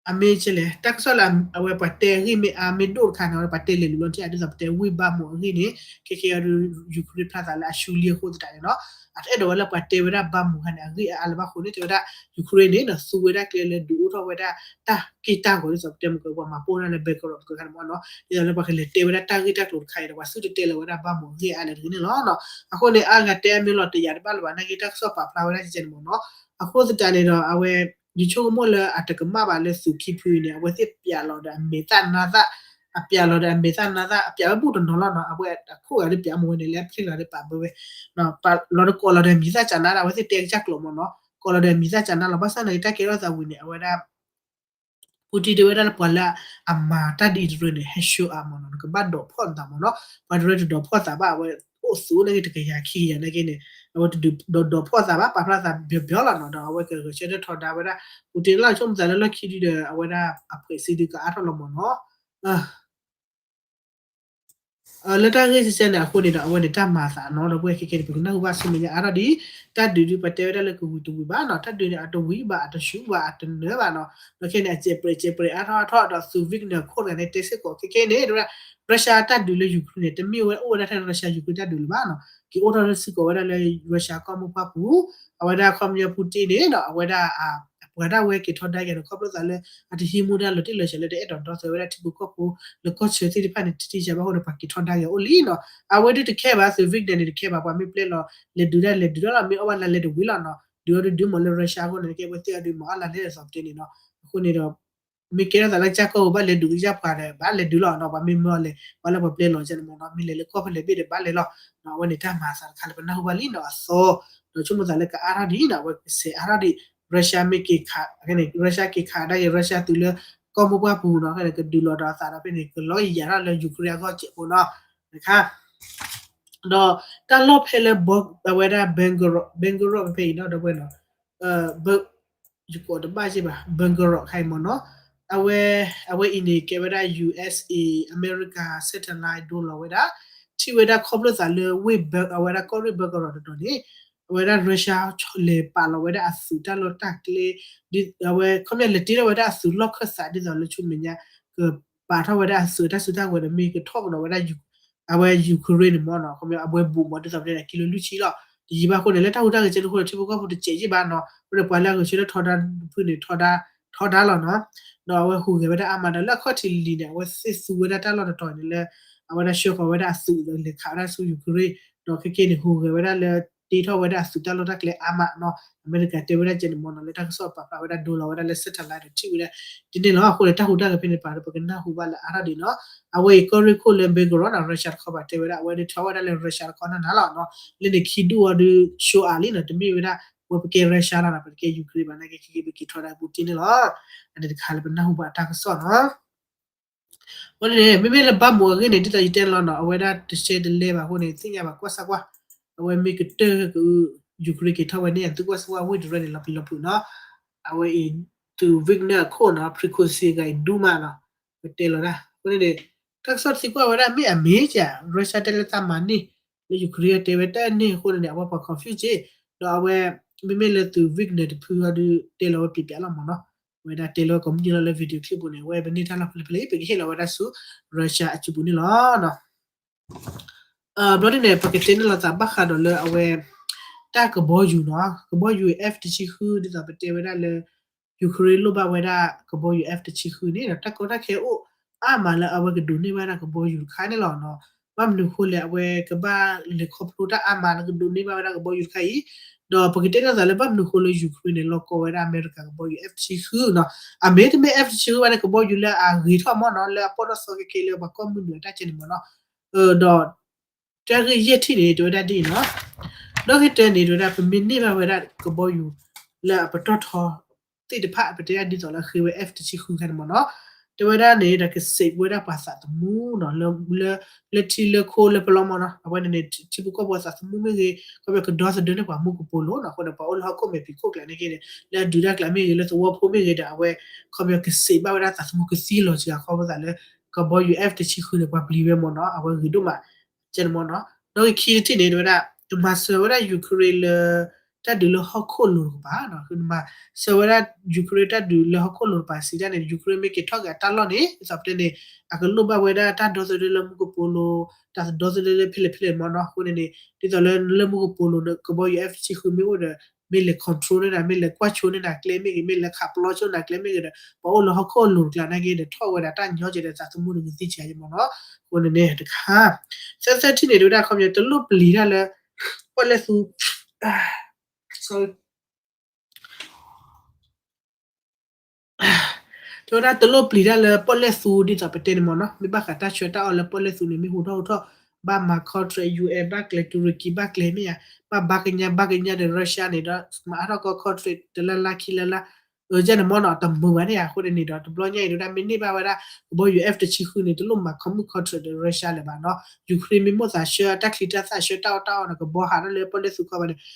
အမ့ၢ်ကဲလဲၣ် တၢ်ကစီၣ်လၢ အဝဲပှၤတဲအဂ့ၢ်မ့ၢ်အါမ့ၢ်ဒိၣ်တခါန့ၣ် ပှၤတဲလဲၤလူၤလီၤထံၣ် ဒ်သိးပတဲဝ့ၢ်ဘၣ်မူးအဂ့ၢ်န့ၣ် ခဲကဲအီၤဒုး Ukraine ဖျါသးလၢအရှုံးလံအဃိသတးန့ၣ်နီၤ အတအဲၣ်ဒိးဝဲလၢပှၤတဲဝဲဒၣ်ဘၣ်မူးခါန့ၣ် အဂ့ၢ်အါလၢၤဘၣ်ဃိန့ၣ် တဲဝဲဒၣ် Ukraine န့ၣ်ဒီး သူဝဲဒၣ်ကျဲလၢဒုးအိၣ်ထီၣ်ဝဲဒၣ် တၢ်က့ၢ်တၢ်ဂီၤ ဒ်သိးပတဲမ့ၢ်က ပှၤမၤပိၢ်တၢ်လၢ ဘဲကရီး ပကခါန့ၣ်မ့ၢ်နီၤ ဒ်သိးလၢပှၤကလဲၤတဲဝဲဒၣ်တၢ်ဂ့ၢ်တၢ်ကျိၤတခါအံၤဒီး ပှၤသုတတဲလၢၤဝဲဒၣ်ဘၣ်မူးအဂ့ၢ်အါလဲၣ်တဂ့ၤန့ၣ်လီၤ. အဃိန့ၣ် အါဂၤတဲအမ့ၢ်လီၤတယာ်တဘၣ်လၢၤဘၣ် နာ်က့တၢ်ကစီၣ်ပာ်ဖျါဝဲဒၣ်ကဲန့ၣ်မ့ၢ်နီၤ အဃိသတးန့ၣ်ဒီး အဝဲ ယဆိကမိၣ်လၢအတကမၣ်ဘၣ်လၢသုးခံဖုအံၤန့ၣ် အဝဲသ့ၣ်ပျးလီၤဒီးအမဲာ်သၣ်နါသၣ် အပျးလီၤဒီးအမဲာ်သၣ်နါသၣ် အပျးဝဲဘူးတနီၤလီၤနီၤ အဝဲအခိၣ်ဂၤဒုးပျးမ့ၢ်ဝဲန့ၣ် လၢအပျ့ၢ်ဂၤဒုးပာ်ဘၢဝဲ လီၤတကိးလီၤဒီးမံၤသၣ်ကၠးနါဒီး အဝဲသ့ၣ်တဲကစၢ်ကျိာ်မ့ၢ်နီၤ ကိးလီၤဒီးမံၤသၣ်ကၠးနါလီၤ ဘၣ်ဆၣ်နာ်က့တၢ်ကဲထီၣ်သးဝံၤန့ၣ် အဝဲဒၣ် ပူတံတဲဝဲဒၣ်လၢပှၤလၢအမၤတၢ်ဒ်အံၤတရၢန့ၣ် ဟဲ show up မ့ၢ်နီၤ နကဘၣ်ဒိးဖီၣ်နသးမ့ၢ်နီၤ ပှၤတရၢတဒိးဖီၣ်သးဘၣ် အဝဲအိၣ်သူးနာ်က့တကယၤခံကယၤနာ်က့န့ၣ် အဝဲတဒုးဒိးဖီၣ်သးဘၣ် ပာ်ဖျါသးပျီပျီလီၤနီၤ ဒီးအဝဲကဂဲၤဆၢထၢၣ်ထီဒါဝဲဒၣ် ပူတံလီၤ ဆိကမိၣ်သးလၢလီၢ်ခံဒုဒီး အဝဲဒၣ်အဖှဲးစံဒုကအါထီၣ်လီၤမ့ၢ်နီၤ လၢတၢ်ဂ့ၢ်စဲးစဲးန့ၣ်အဃိန့ၣ်ဒီး အဝဲန့ၣ်တၢ်မၤသးနီၤ ဒီပုၢ်ဝဲၢ်ခဲကဲန့ၣ် ပကနၢ်ဟူဘၣ်ဆူမဲာ်ညါအါထီၣ်ဒ် တၢ်ဒုးဒုးပှၤတဲဝဲဒၣ်လၢကဝံၤတဝံၤဘၣ်နီၤ တၢ်ဒုးန့ၣ်အတဝံၤဘၣ် အတဆူးဘၣ် အတနၢၤဘၣ်နီၤ ဒီးခဲန့ၣ် အစဲးပြဲးစဲးပြဲးအါထီၣ်အါထီၣ်ဒီး သုး Wagner ခိၣ်တဂၤန့ၣ် တဲစ့ၢ်ကီးခဲကဲန့ၣ် တဲဝဲဒၣ် Russia တၢ်ဒုးလၢ Ukraine န့ၣ် တမ့ၢ်ဝဲအိၣ်ဝဲဒၣ်ထဲ Russia Ukraine တၢ်ဒုးလၢၤဘၣ်နီၤ က့ၤအိၣ်ထီၣ်လၢစ့ၢ်ကီးဝဲဒၣ်လၢ Russia ကီၢ်မိၢ်ပှၢ်ပူၤ အဝဲဒၣ်ခီပညီပူတံန့ၣ်ဒီး အဝဲဒၣ် ပှၤဒၣ်ဝဲက့ၤထီဒါက့ၤဒီး ခီဖျိသးလၢ အတဟံးမူဒါလီၤတံၢ်လီၤဆဲးလၢ တအဲၣ်ဒိးဒီသဒၢဝဲဒၣ်ထံဖိကီၢ်ဖိ လၢကီၢ်ဆၢသ့ၣ်တဖၣ်န့ၣ် ထံထံဆးဘၣ်အဃိန့ၣ် ပှၤက့ၤထီဒါက့ၤအိၣ်လံနီၤ အဝဲဒၣ်တခဲဘၣ် သုး Wagner န့ၣ်တခဲဘၣ် ပှၤမ့ၢ်ပျဲလီၤ လဲၤဒုးဒၣ်လဲၤဒုးဒၣ်လီၤ မ့ၢ်အီၣ်ဘၣ်လါလဲၤတဝံၤလီၤနီၤ ဒုးအီၤဒုးဒုးမ့ၢ်လၢ Russia အဃိန့ၣ် ကဲဝဲသ့ၣ်အီၤဒုးမ့ၢ်အီၣ်လါလဲၤဒ်သိးပတဲန့ၣ်နီၤ အဃိန့ၣ်ဒီး မ့ၢ်ကဲထီၣ်သးလၢကစၢ်ကီၢ်ပူၤဘၣ်လဲၤဒုးကစၢ်ပှၤဒီး ဘၣ်လဲၤဒုးလီၤနီၤ ပှၤမ့ၢ်မၢအီၤလဲၤ ပှၤလၢပှၤပျဲလီၤကဲန့ၣ်မ့ၢ်နီၤ မ့ၢ်လဲၤလၢကီၢ်ဖဲလဲၣ်ဘ့ၣ်ဒီးဘၣ်လဲၤလီၤ အဝဲန့ၣ်တၢ်မၤသးတခါလၢပနၢ်ဟူဘၣ်လံနီၤ အသီ ဒီးဆိကမိၣ်သးလၢကအါထီၣ်ဒ်နီၤ အဝဲကစဲးအါထီၣ်ဒ် Russia မ့ၢ်က့ၤခး Russia က့ၤခးဒၣ်က့ၤ Russia သုးလၢ ကီၢ်မိၢ်ပှၢ်ပူၤနီၤ ဖဲန့ၣ်ကဒုးလီၤဒီးအသးဒီးဖဲန့ၣ် ကလီယံာ်ယံာ်ထီၣ်လၢ Ukraine အဂီၢ်စဲးဖိနီၤ တခါ ဒီးတၢ်လီၢ်ဖဲလၢ အဝဲဒၣ် Belgorod ဖဲအံၤနီၤ ဒီပုၢ်ဝဲၢ်နီၤ ယကိးတဘၣ်က့ဘၣ် Belgorod ခါအံၤမ့ၢ်နီၤ အဝဲ အဝဲအံၤန့ၣ် ကဲဝဲဒၣ် USA အမဲရကၤ satellite ဒိလီၤဝဲဒၣ် ထံၣ်ဝဲဒၣ်ခီဖျိသးလၢဝ့ၢ် အဝဲဒၣ်ကီၢ်ရ့ၣ် Belgorod တတီၤန့ၣ် အဝဲဒၣ် Russia လဲၤပာ်လီၤဝဲဒၣ်အသုးတၢ်လီၢ်တၢ်ကျဲ အဝဲခီပညီလဲၤတ့ထီၣ်ဝဲဒၣ်အသုးလီၢ်ခၢၣ်သးဒ်သိးလၢဆူမဲာ်ညါ က ပာ်ထီၣ်ဝဲဒၣ်အသုးတၢ်စုတၢ်ဝဲၤဒီး မ့ၢ်ကထီၣ်ကဒီးဝဲဒၣ် အဝဲ Ukraine န့ၣ်မ့ၢ်နီၤ, ခီပညီအဝဲဘူးမ့ၢ်ဒ်သိးပတဲန့ၣ် ကံလိလွံၢ်ဆံလီၤ. တယံာ်ဘၣ်အဃိန့ၣ် လၢတၢ်ဟူးတၢ်ဂဲၤကဲန့ၣ်အဃိန့ၣ် ထံဖိကီၢ်ဖိတစဲးယံာ်ဘၣ်နီၤ, အဃိန့ၣ် ပှၤလၢအဂဲၤဆၢထၢၣ်ထီဒါဖုန့ၣ် ထီဒါ ထီဒါလီၤနီၤ. ဒီးအဝဲဟူးဂဲၤဝဲဒၣ်အါမးဒီး လၢအခီၣ်ထံးလံၤန့ၣ် အဝဲသ့ၣ်သူဝဲဒၣ်တၢ်လီၢ်တတီၤန့ၣ်လၢ အဝဲဒၣ်ဆှၢဃီၤဝဲဒၣ်အသုးဒီးလဲၤခးဝဲဒၣ်ဆူ Ukraine ဒီးခဲကဲန့ၣ် ဟူးဂဲၤဝဲဒၣ်လၢ တ့ထီၣ်ဝဲဒၣ်အသုးတၢ်လီၢ်တၢ်ကျဲအါမးနီၤ. အမဲရကၤတဲဝဲဒၣ်ကဲန့ၣ်မ့ၢ်နီၤ, လၢတၢ်ကစီၣ်ပာ်ဖျါဝဲဒၣ်ဒိလီၤဝဲဒၣ်လၢ satellite ဒီးထံၣ်ဝဲဒၣ်ဒ်န့ၣ်လီၤ. အဃိန့ၣ် တၢ်ဟူးတၢ်ဂဲၤဖဲန့ၣ်ပာ်ဒီး ပကနၢ်ဟူဘၣ်လၢအါထီၣ်ဒံးနီၤ. အဝဲအံၤကီၢ်ရ့ၣ်ခိၣ်လၢ Belgorod နီၤ Russia တခီပၤတဲဝဲဒၣ် အဝဲဒၣ်ထီဝဲဒၣ်လၢ Russia တခီနၤနၤလီၤနီၤ. လၢန့ၣ်ခံဒူၣ်အီၤဒုး ဆိအးလံနီၤ, တမ့ၢ်ဝဲဒၣ် ဝဲပကဲ Russia လီၤနီၤ, ပတကဲ Ukraine ဘၣ်နာ်က့ ခဲကဲပက့ၤထီဒါ Putin န့ၣ်လီၤ. အန့ၣ်တခါလၢပနၢ်ဟူဘၣ်တၢ်ကစီၣ်နီၤ. အဃိန့ၣ် မ့မ့ၢ်လၢဘၣ်မူးအဂ့ၢ်န့ၣ် ဒ်သိးယတဲလီၤနီၤ, အဝဲဒၣ်တရှဲတလဲဘၣ်အဃိန့ၣ် သ့ၣ်ညါဘၣ်ကွၢ်စၢ်ကွၢ်, အဝဲမ့ၢ်ကတၢၢ်က Ukraine က့ၤထီၣ်ဝဲန့ၣ် သုကွၢ်စၢ်ကွၢ်ဝ့ၢ်တရၢန့ၣ် လီၤပျံၤလီၤဖုးနီၤ. အဝဲအံၤ သုး Wagner အခိၣ်နီၤ Prigozhin ဂၤအံၤဒူမးနီၤ, ပတဲလီၤဒၣ် အဃိန့ၣ်န့ၣ် တၢ်ကစီၣ်တသံကွၢ်ဝဲဒၣ် မ့ၢ်အမ့ၢ်က Russia တဲလၢသးမၤန့ၢ် လၢ Ukraine တဲဝဲတၢ်န့ၣ်အဃိန့ၣ်န့ၣ် အဝဲပှၤ confuse က့, ဒီးအဝဲ မ့မ့ၢ်လၢသုး Wagner တဖုအီၤဒုး တဲလီၤဝဲပျံၤပျါလီၤမ့ၢ်နီၤ, အဝဲဒၣ်တဲလီၤဝဲကိးမုၢ်နံၤလီၤလၢ video clip ပူၤန့ၣ် အဝဲပန့ၢ်တၢ်လီၢ်ဖဲလဲၣ်ဖဲလဲၣ် ပကဟ့ၣ်လီၤဝဲဒၣ်ဆူ Russia အစုပူၤန့ၣ်လီၤ. ဘျီဒ်န့ၣ် ပကတဲန့ၢ်လိာ်သးဘၣ်ဃးဒီးလၢအဝဲ တၢ်ကဘီယူၤနီၤ, ကဘီယူၤ F တဆံဃု ဒ်သိးပတဲဝဲဒၣ်လၢ Ukraine လိၣ်ဘၣ်ဝဲဒၣ်ကဘီယူၤ F တဆံဃုန့ၣ်ဒီး တၢ်ကီတၢ်ခဲအိၣ်အါမးလၢအဝဲကဒိးန့ၢ်ဘၣ်ဒၣ်ကဘီယူၤတခါန့ၣ်လီၤနီၤ. ဘၣ်မနုၤအဃိလဲၣ် အဝဲကဘၣ်လဲၤခီဖျိတၢ်အါမးလၢကဒိးန့ၢ်ဘၣ်ဝဲဒၣ်ကဘီယူၤတခါအံၤ, ဒီးပကတဲလိာ်သးလၢဘၣ်မနုၤအဃိလၢ Ukraine န့ၣ် လီၤကီဝဲဒၣ်အမဲရကၤကဘီယူၤ F တဆံဃုနီၤ, အမ့ၢ်တမ့ၢ် F တဆံဃုဘၣ်န့ၣ် ကဘီယူၤလၢအဂ့ၤထီၣ်မ့ၢ်နီၤ လၢအပီၢ်ထီၣ်စီခဲခဲလၢပှၤကီၢ်မုၢ်နုာ်အတၢ်ကဲန့ၣ်မ့ၢ်နီၤ, ဒီး တၢ်ဂ့ၢ်ယဲၢ်ထံၣ်န့ၣ် တဲဝဲဒၣ်ဒ်အံၤနီၤ, ဒီးဂ့ၢ်တၢန့ၣ် တဲဝဲဒၣ် ပမ့ၢ်န့ၢ်ဘၣ်ဝဲဒၣ်ကဘီယူၤ လၢအပတီၢ်ထီသ့ၣ်တဖၣ် ပတဲဒၣ်ဒ်သိးလၢအဃ့ဝဲ F တဆံဃုခါန့ၣ်မ့ၢ်နီၤ, တဲဝဲဒၣ်န့ၣ်ဒီးကစံးဝဲဒၣ်ပှၤသးသမူနီၤ, လၢ လၢထံလၢခိလၢပလီမ့ၢ်နီၤ, အဝဲန့ၣ်န့ၣ် ထံဖိကီၢ်ဖိသးသမူမ့ၢ်ဂ့ၤ, ခီဖျိကဒီသဒၢန့ၢ်ပှၤမူကပိာ်လိၤနီၤ, အဃိန့ၣ် ပှၤအိၣ်လၢဟီၣ်ခိၣ်မဲာ်ဖံးခိၣ်ကျါန့ၣ်က့န့ၣ် လၢအဒုးတၢ်ကျါမ့ၢ်ဂ့ၤ လၢသဝီဖိမ့ၢ်ဂ့ၤဒီး အဝဲ ခီဖျိကစံးဘၣ်ဝဲဒၣ်သးသမူကသံလီၤစှၤခီဖျိသးလၢ ကဘီယူၤ F တဆံဃုန့ၣ် ပှၤပျံၤဝဲမ့ၢ်နီၤ, အဝဲဂ့ၤဒိၣ်မး ကဲန့ၣ်မ့ၢ်နီၤ, ဒီးဂ့ၢ်ခံတထံၣ်န့ၣ် တဲဝဲဒၣ် ကမၤစၢၤဝဲဒၣ် Ukraine လၢ တၢ်ဒုးလၢဟီၣ်ခိၣ်လိၤတကပၤနီၤ, ကမၤစၢၤဝဲဒၣ် Ukraine တၢ်ဒုးလၢဟီၣ်ခိၣ်လိၤတကပၤစံးတၢ်န့ၣ် Ukraine မ့ၢ်က့ၤထီၣ်က့ၤအတၢ်လီၢ်န့ၣ် ဒ်သိးပတဲန့ၣ် အကလိၣ်ဘၣ်ဝဲဒၣ်တၢ်ဒီသဒၢလၢမူကပိာ်လိၤ, တၢ်ဒီသဒၢလၢဖဲလဲၣ်ဖဲလဲၣ်မ့ၢ်နီၤ, အဃိန့ၣ်န့ၣ် ဒ်သိးလၢလၢမူကပိာ်လိၤန့ၣ် ကဘီယူၤ F တဆံဃုမ့ၢ်အိၣ်ဒီး မ့ၢ်လဲၤ control န့ၢ်နၤ မ့ၢ်လဲၤကွၢ်ဆိန့ၢ်နၤကျဲမ့ၢ်ဂ့ၤ မ့ၢ်လဲၤခးပျီဆိနၤကျဲမ့ၢ်ဂ့ၤဒီး ပှၤအိၣ်လၢဟီၣ်ခိၣ်လိၤတကျါန့ၣ်က့ဒီး ထီၣ်ဝဲဒၣ်တၢ်ညီကဲဒီးသးသမူန့ၣ် ကသံဆံးယဲမ့ၢ်နီၤ, အဃိန့ၣ်န့ၣ်တခါ သၢသၢထံၣ်န့ၣ် တဲဝဲဒၣ်ခီပညီ တလိၣ်ပျံၤတၢ်လၢ ပီၣ်လဲၣ်သူ sorry တဲဝဲဒၣ်တလိၣ်ပျံၤတၢ်လၢပီၣ်လဲၣ်သူဒ်သိးပတဲန့ၣ်မ့ၢ်နီၤ, မ့ၢ်ဘၣ်ဃးတၢ်ဆှၢတၢ်အီၣ်လၢပီၣ်လဲၣ်သူန့ၣ် မ့ၢ်ဟူထီၣ်ဟူထီၣ်, ဘၣ်မၤ contract U N ဘၣ်ကျဲ တူရကံဘၣ်ကျဲမ့ၢ်ဧါ, ဘၣ်ဘါကညါဘါကညါဒီး Russia န့ၣ်ဒီး မၤအါထီၣ်ကီ contract တလၢလါခံလၢလါ, အၢ ကဲန့ၣ်မ့ၢ်နီၤ တမုာ်ဘၣ်န့ၣ်ဧါ, အဃိန့ၣ်န့ၣ်ဒီး တဘျီညါအံၤဒၣ်မ့ၢ်န့ၢ်ဘၣ်ဝဲဒၣ် ကဘီယူၤ F တဆံဃုန့ၣ် တလိၣ်မၤ commit contract ဒီး Russia လၢၤဘၣ်နီၤ, Ukraine မ့ၢ်မိၣ်သးဆှၢတၢ်ချံတၢ်သၣ်ဆှၢတၢ်အီၣ်တၢ်အီန့ၣ် ကဘီဟးထီၣ်လၢပီၣ်လဲၣ်သူခီဘၣ်န့ၣ်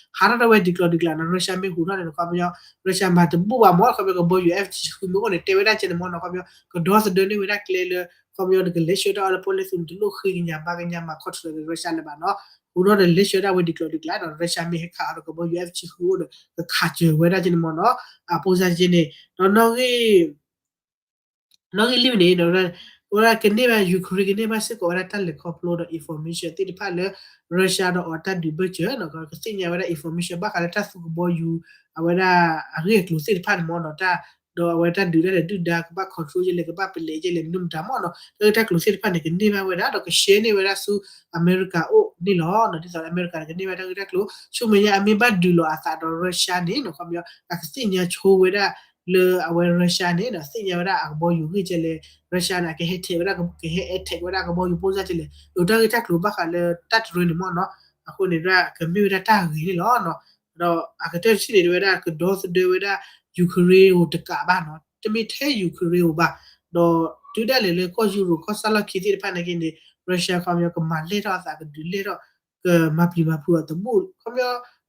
ဟးထီၣ်တဝဲဒ်ကျိၤဒ်ကျၢ်နီၤ, Russia မ့ၢ်ဟူထီၣ်န့ၣ် ခီပညီ Russia မၤတဘူၣ်ဘၣ်မ့ၢ် ခီပညီ ကဘီယူၤ F တဆံဃုမ့ၢ်အိၣ်န့ၣ် တဲဝဲဒၣ်ကဲန့ၣ်မ့ၢ်နီၤ, ခီပညီ ကဒီသဒၢန့ၢ်ဝဲဒၣ်ကျဲလၢ ခီပညီန့ၣ် ကလဲၤဆှၢတၢ်အီၣ်လၢပီၣ်လဲၣ်သူန့ၣ် တလိၣ်ဃ့ကညးဘါကညါမၤ contract ဒီး Russia လၢၤဘၣ်နီၤ, ဟူထီၣ်ဒီးလဲၤဆှၢဒၣ်ဝဲဒ်ကျိၤဒ်ကျၢ်ဒီး Russia မ့ၢ်ဟဲခးအီၤဒီးကဘီယူၤ F တဆံဃုအိၣ်ဒီး ကခးစၢၤဝဲဒၣ်ကဲန့ၣ်မ့ၢ်နီၤ, အပိစါကဲန့ၣ် ဒီးနီၣ်ဂံၢ် နီၣ်ဂံၢ်လွံၢ်န့ၣ် ဝဲဒၣ်ကန့ၢ်ဘၣ် Ukraine ကန့ၢ်ဘၣ်စ့ၢ်ကီးဝဲဒၣ်တၢ်လဲၤခီဖျိဒီး information သ့ၣ်တဖၣ်လၢ Russia ဒီးအီၤတၢ်ဒုးဘၢၣ်စၢၤနီၤ, ကသ့ၣ်ညါဝဲဒၣ် information ဘၣ်ဃးလၢတၢ်သူကဘီယူၤ အဝဲဒၣ်အဂ့ၢ်အကျိၤသ့ၣ်တဖၣ်န့ၣ်မ့ၢ်နီၤ, တၢ် ဒီးအဝဲတၢ်ဒုးတၢ်လဲၤဒုၣ်ဒါ ကဘၣ် control ယဲလဲၣ် ကဘၣ်ပလဲၤယဲလဲၣ် မနုၤမတၤမ့ၢ်နီၤ, တၢ်ဂ့ၢ်တၢ်ကျိၤသ့ၣ်တဖၣ်န့ၣ် ကန့ၢ်ဘၣ်ဝဲဒၣ် ဒီးက share န့ၢ်ဝဲဒၣ်ဆူ အမဲရကၤအိၣ်န့ၣ်လီၤ. ဒ်သိးလၢအမဲရကၤန့ၣ် ကန့ၢ်ဘၣ်တၢ်ဂ့ၢ်တၢ်ကျိၤ ဆူမဲာ်ညါအမ့ၢ်ဘၣ်ဒုးလိာ်အသးဒီး Russia န့ၣ်နီၤ ခီပညီ အကသ့ၣ်ညါဆိဝဲဒၣ်လၢအဝဲ Russia န့ၣ်ဒီး သ့ၣ်ညါဝဲဒၣ်အကဘီယူၤဂ့ၢ်ကဲလဲၣ်, Russia န့ၣ် အကဟဲထဲးဝဲဒၣ် ကဟဲ attack ဝဲဒၣ်ကဘီယူၤပိစါကဲလဲၣ်, ဒီးတၢ်ဂ့ၢ်တၢ်ကျိၤဘၣ်ဃးလၢတၢ်တရၢန့ၣ်မ့ၢ်နီၤ, အဃိန့ၣ်ဒၣ် ကမ့ၢ်ဝဲဒၣ်တၢ်ဂ့ၤန့ၣ်လီၤ. ဒီးအကတၢၢ်တထံၣ်န့ၣ် တဲဝဲဒၣ် ကဒီသဒၢဝဲဒၣ် Ukraine ဧိၤတကးဘၣ်နီၤ, တမ့ၢ်ထဲ Ukraine ဧိၤဘၣ်, ဒီးတုၤဒၣ်လဲာ်လၢကီၢ်ယူရိၤကီၢ်စၢ်လီၢ်ခံသ့ၣ်တဖၣ်န့ၣ်က့န့ၣ် Russia ခီပညီ ကမၤလဲၢ်ထီၣ်အသး ကဒုးလဲၢ်ထီၣ် ကမၤပျံၤမၤဖုးအီၤတဘူၣ်, ခီပညီ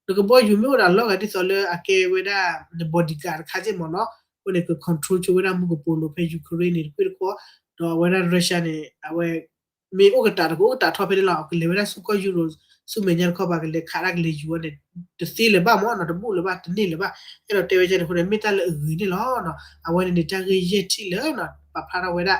နကဘီယူၤမ့ၢ်အိၣ်ဒီးအလီၢ်ဂၤဒ်သိးလၢအကဲဝဲဒၣ် န bodyguard တခါက့မ့ၢ်နီၤ, အဃိန့ၣ် က control ဆိဝဲဒၣ်မူကပိာ်လိၤဖဲ Ukraine န့ၣ် တကွ့ၢ်တခီ, ဒီးအဝဲဒၣ် Russia န့ၣ် အဝဲ မ့ၢ်အိၣ်ကတးတကအိၣ်ကတးထီဖဲန့ၣ်လီၤ, ကလဲၤဝဲဒၣ်ဆူကီၢ်ယူရိၤ ဆူမဲာ်ညါတခီပၤ ကလဲၤခးတၢ်ကလဲၤယူၤဝဲန့ၣ် တသ့လၢၤဘၣ်မ့ၢ်နီၤ, တဘူၣ်လၢၤဘၣ် တန့ၢ်လၢၤဘၣ်, အဲၣ်ဒိးတဲဝဲကဲန့ၣ်အဃိန့ၣ် မ့ၢ်တၢ်လၢအဂ့ၤန့ၣ်လီၤ. အဝဲန့ၣ်န့ၣ် တၢ်ဂ့ၢ်ယဲၢ်ထံၣ်လၢ ပာ်ဖျါထီၣ်ဝဲဒၣ်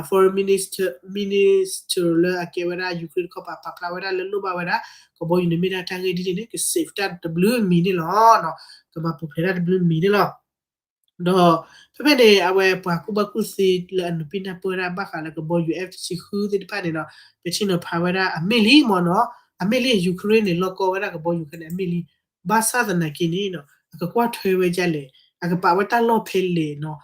foreign minister minister လၢအကဲဝဲဒၣ် Ukraine တခီပၤ ပာ်ဖျါဝဲဒၣ်လၢလိၣ်ဘၣ်ဝဲဒၣ် ကဘီယူၤန့ၣ်မ့ၢ်ဒၣ်တၢ်ဂ့ၢ်ဒ်န့ၣ်န့ၣ် က save တၢ်တဘျုးမံၤန့ၣ်လီၤ. ကမၤပူၤဖျဲးတၢ်တဘျုးမံၤန့ၣ်လီၤ. ဒီးဖဲဖဲန့ၣ် အဝဲပှၤကူၣ်ဘၣ်ကူၣ်သ့လၢအနုာ်ပံၢ်နၢ်ပၢၢ်ဝဲဒၣ်ဘၣ်ဃးလၢကဘီယူၤ F တဆံဃုသ့ၣ်တဖၣ်န့ၣ်ဒီး ပထံၣ်နီၤဖးဝဲဒၣ်အမ့ၢ်လံမ့ၢ်နီၤ, အမ့ၢ်လံ Ukraine န့ၣ် လီၢ်ကီဝဲဒၣ်ကဘီယူၤခဲန့ၣ် အမ့ၢ်လံ. ဘၣ်ဆၣ်သနာ်က့န့ၣ် အကကွၢ်ထွဲဝဲဒ်လဲၣ်, အကပာ်ဝဲတၢ်လီၢ်ဖဲလဲၣ်နီၤ.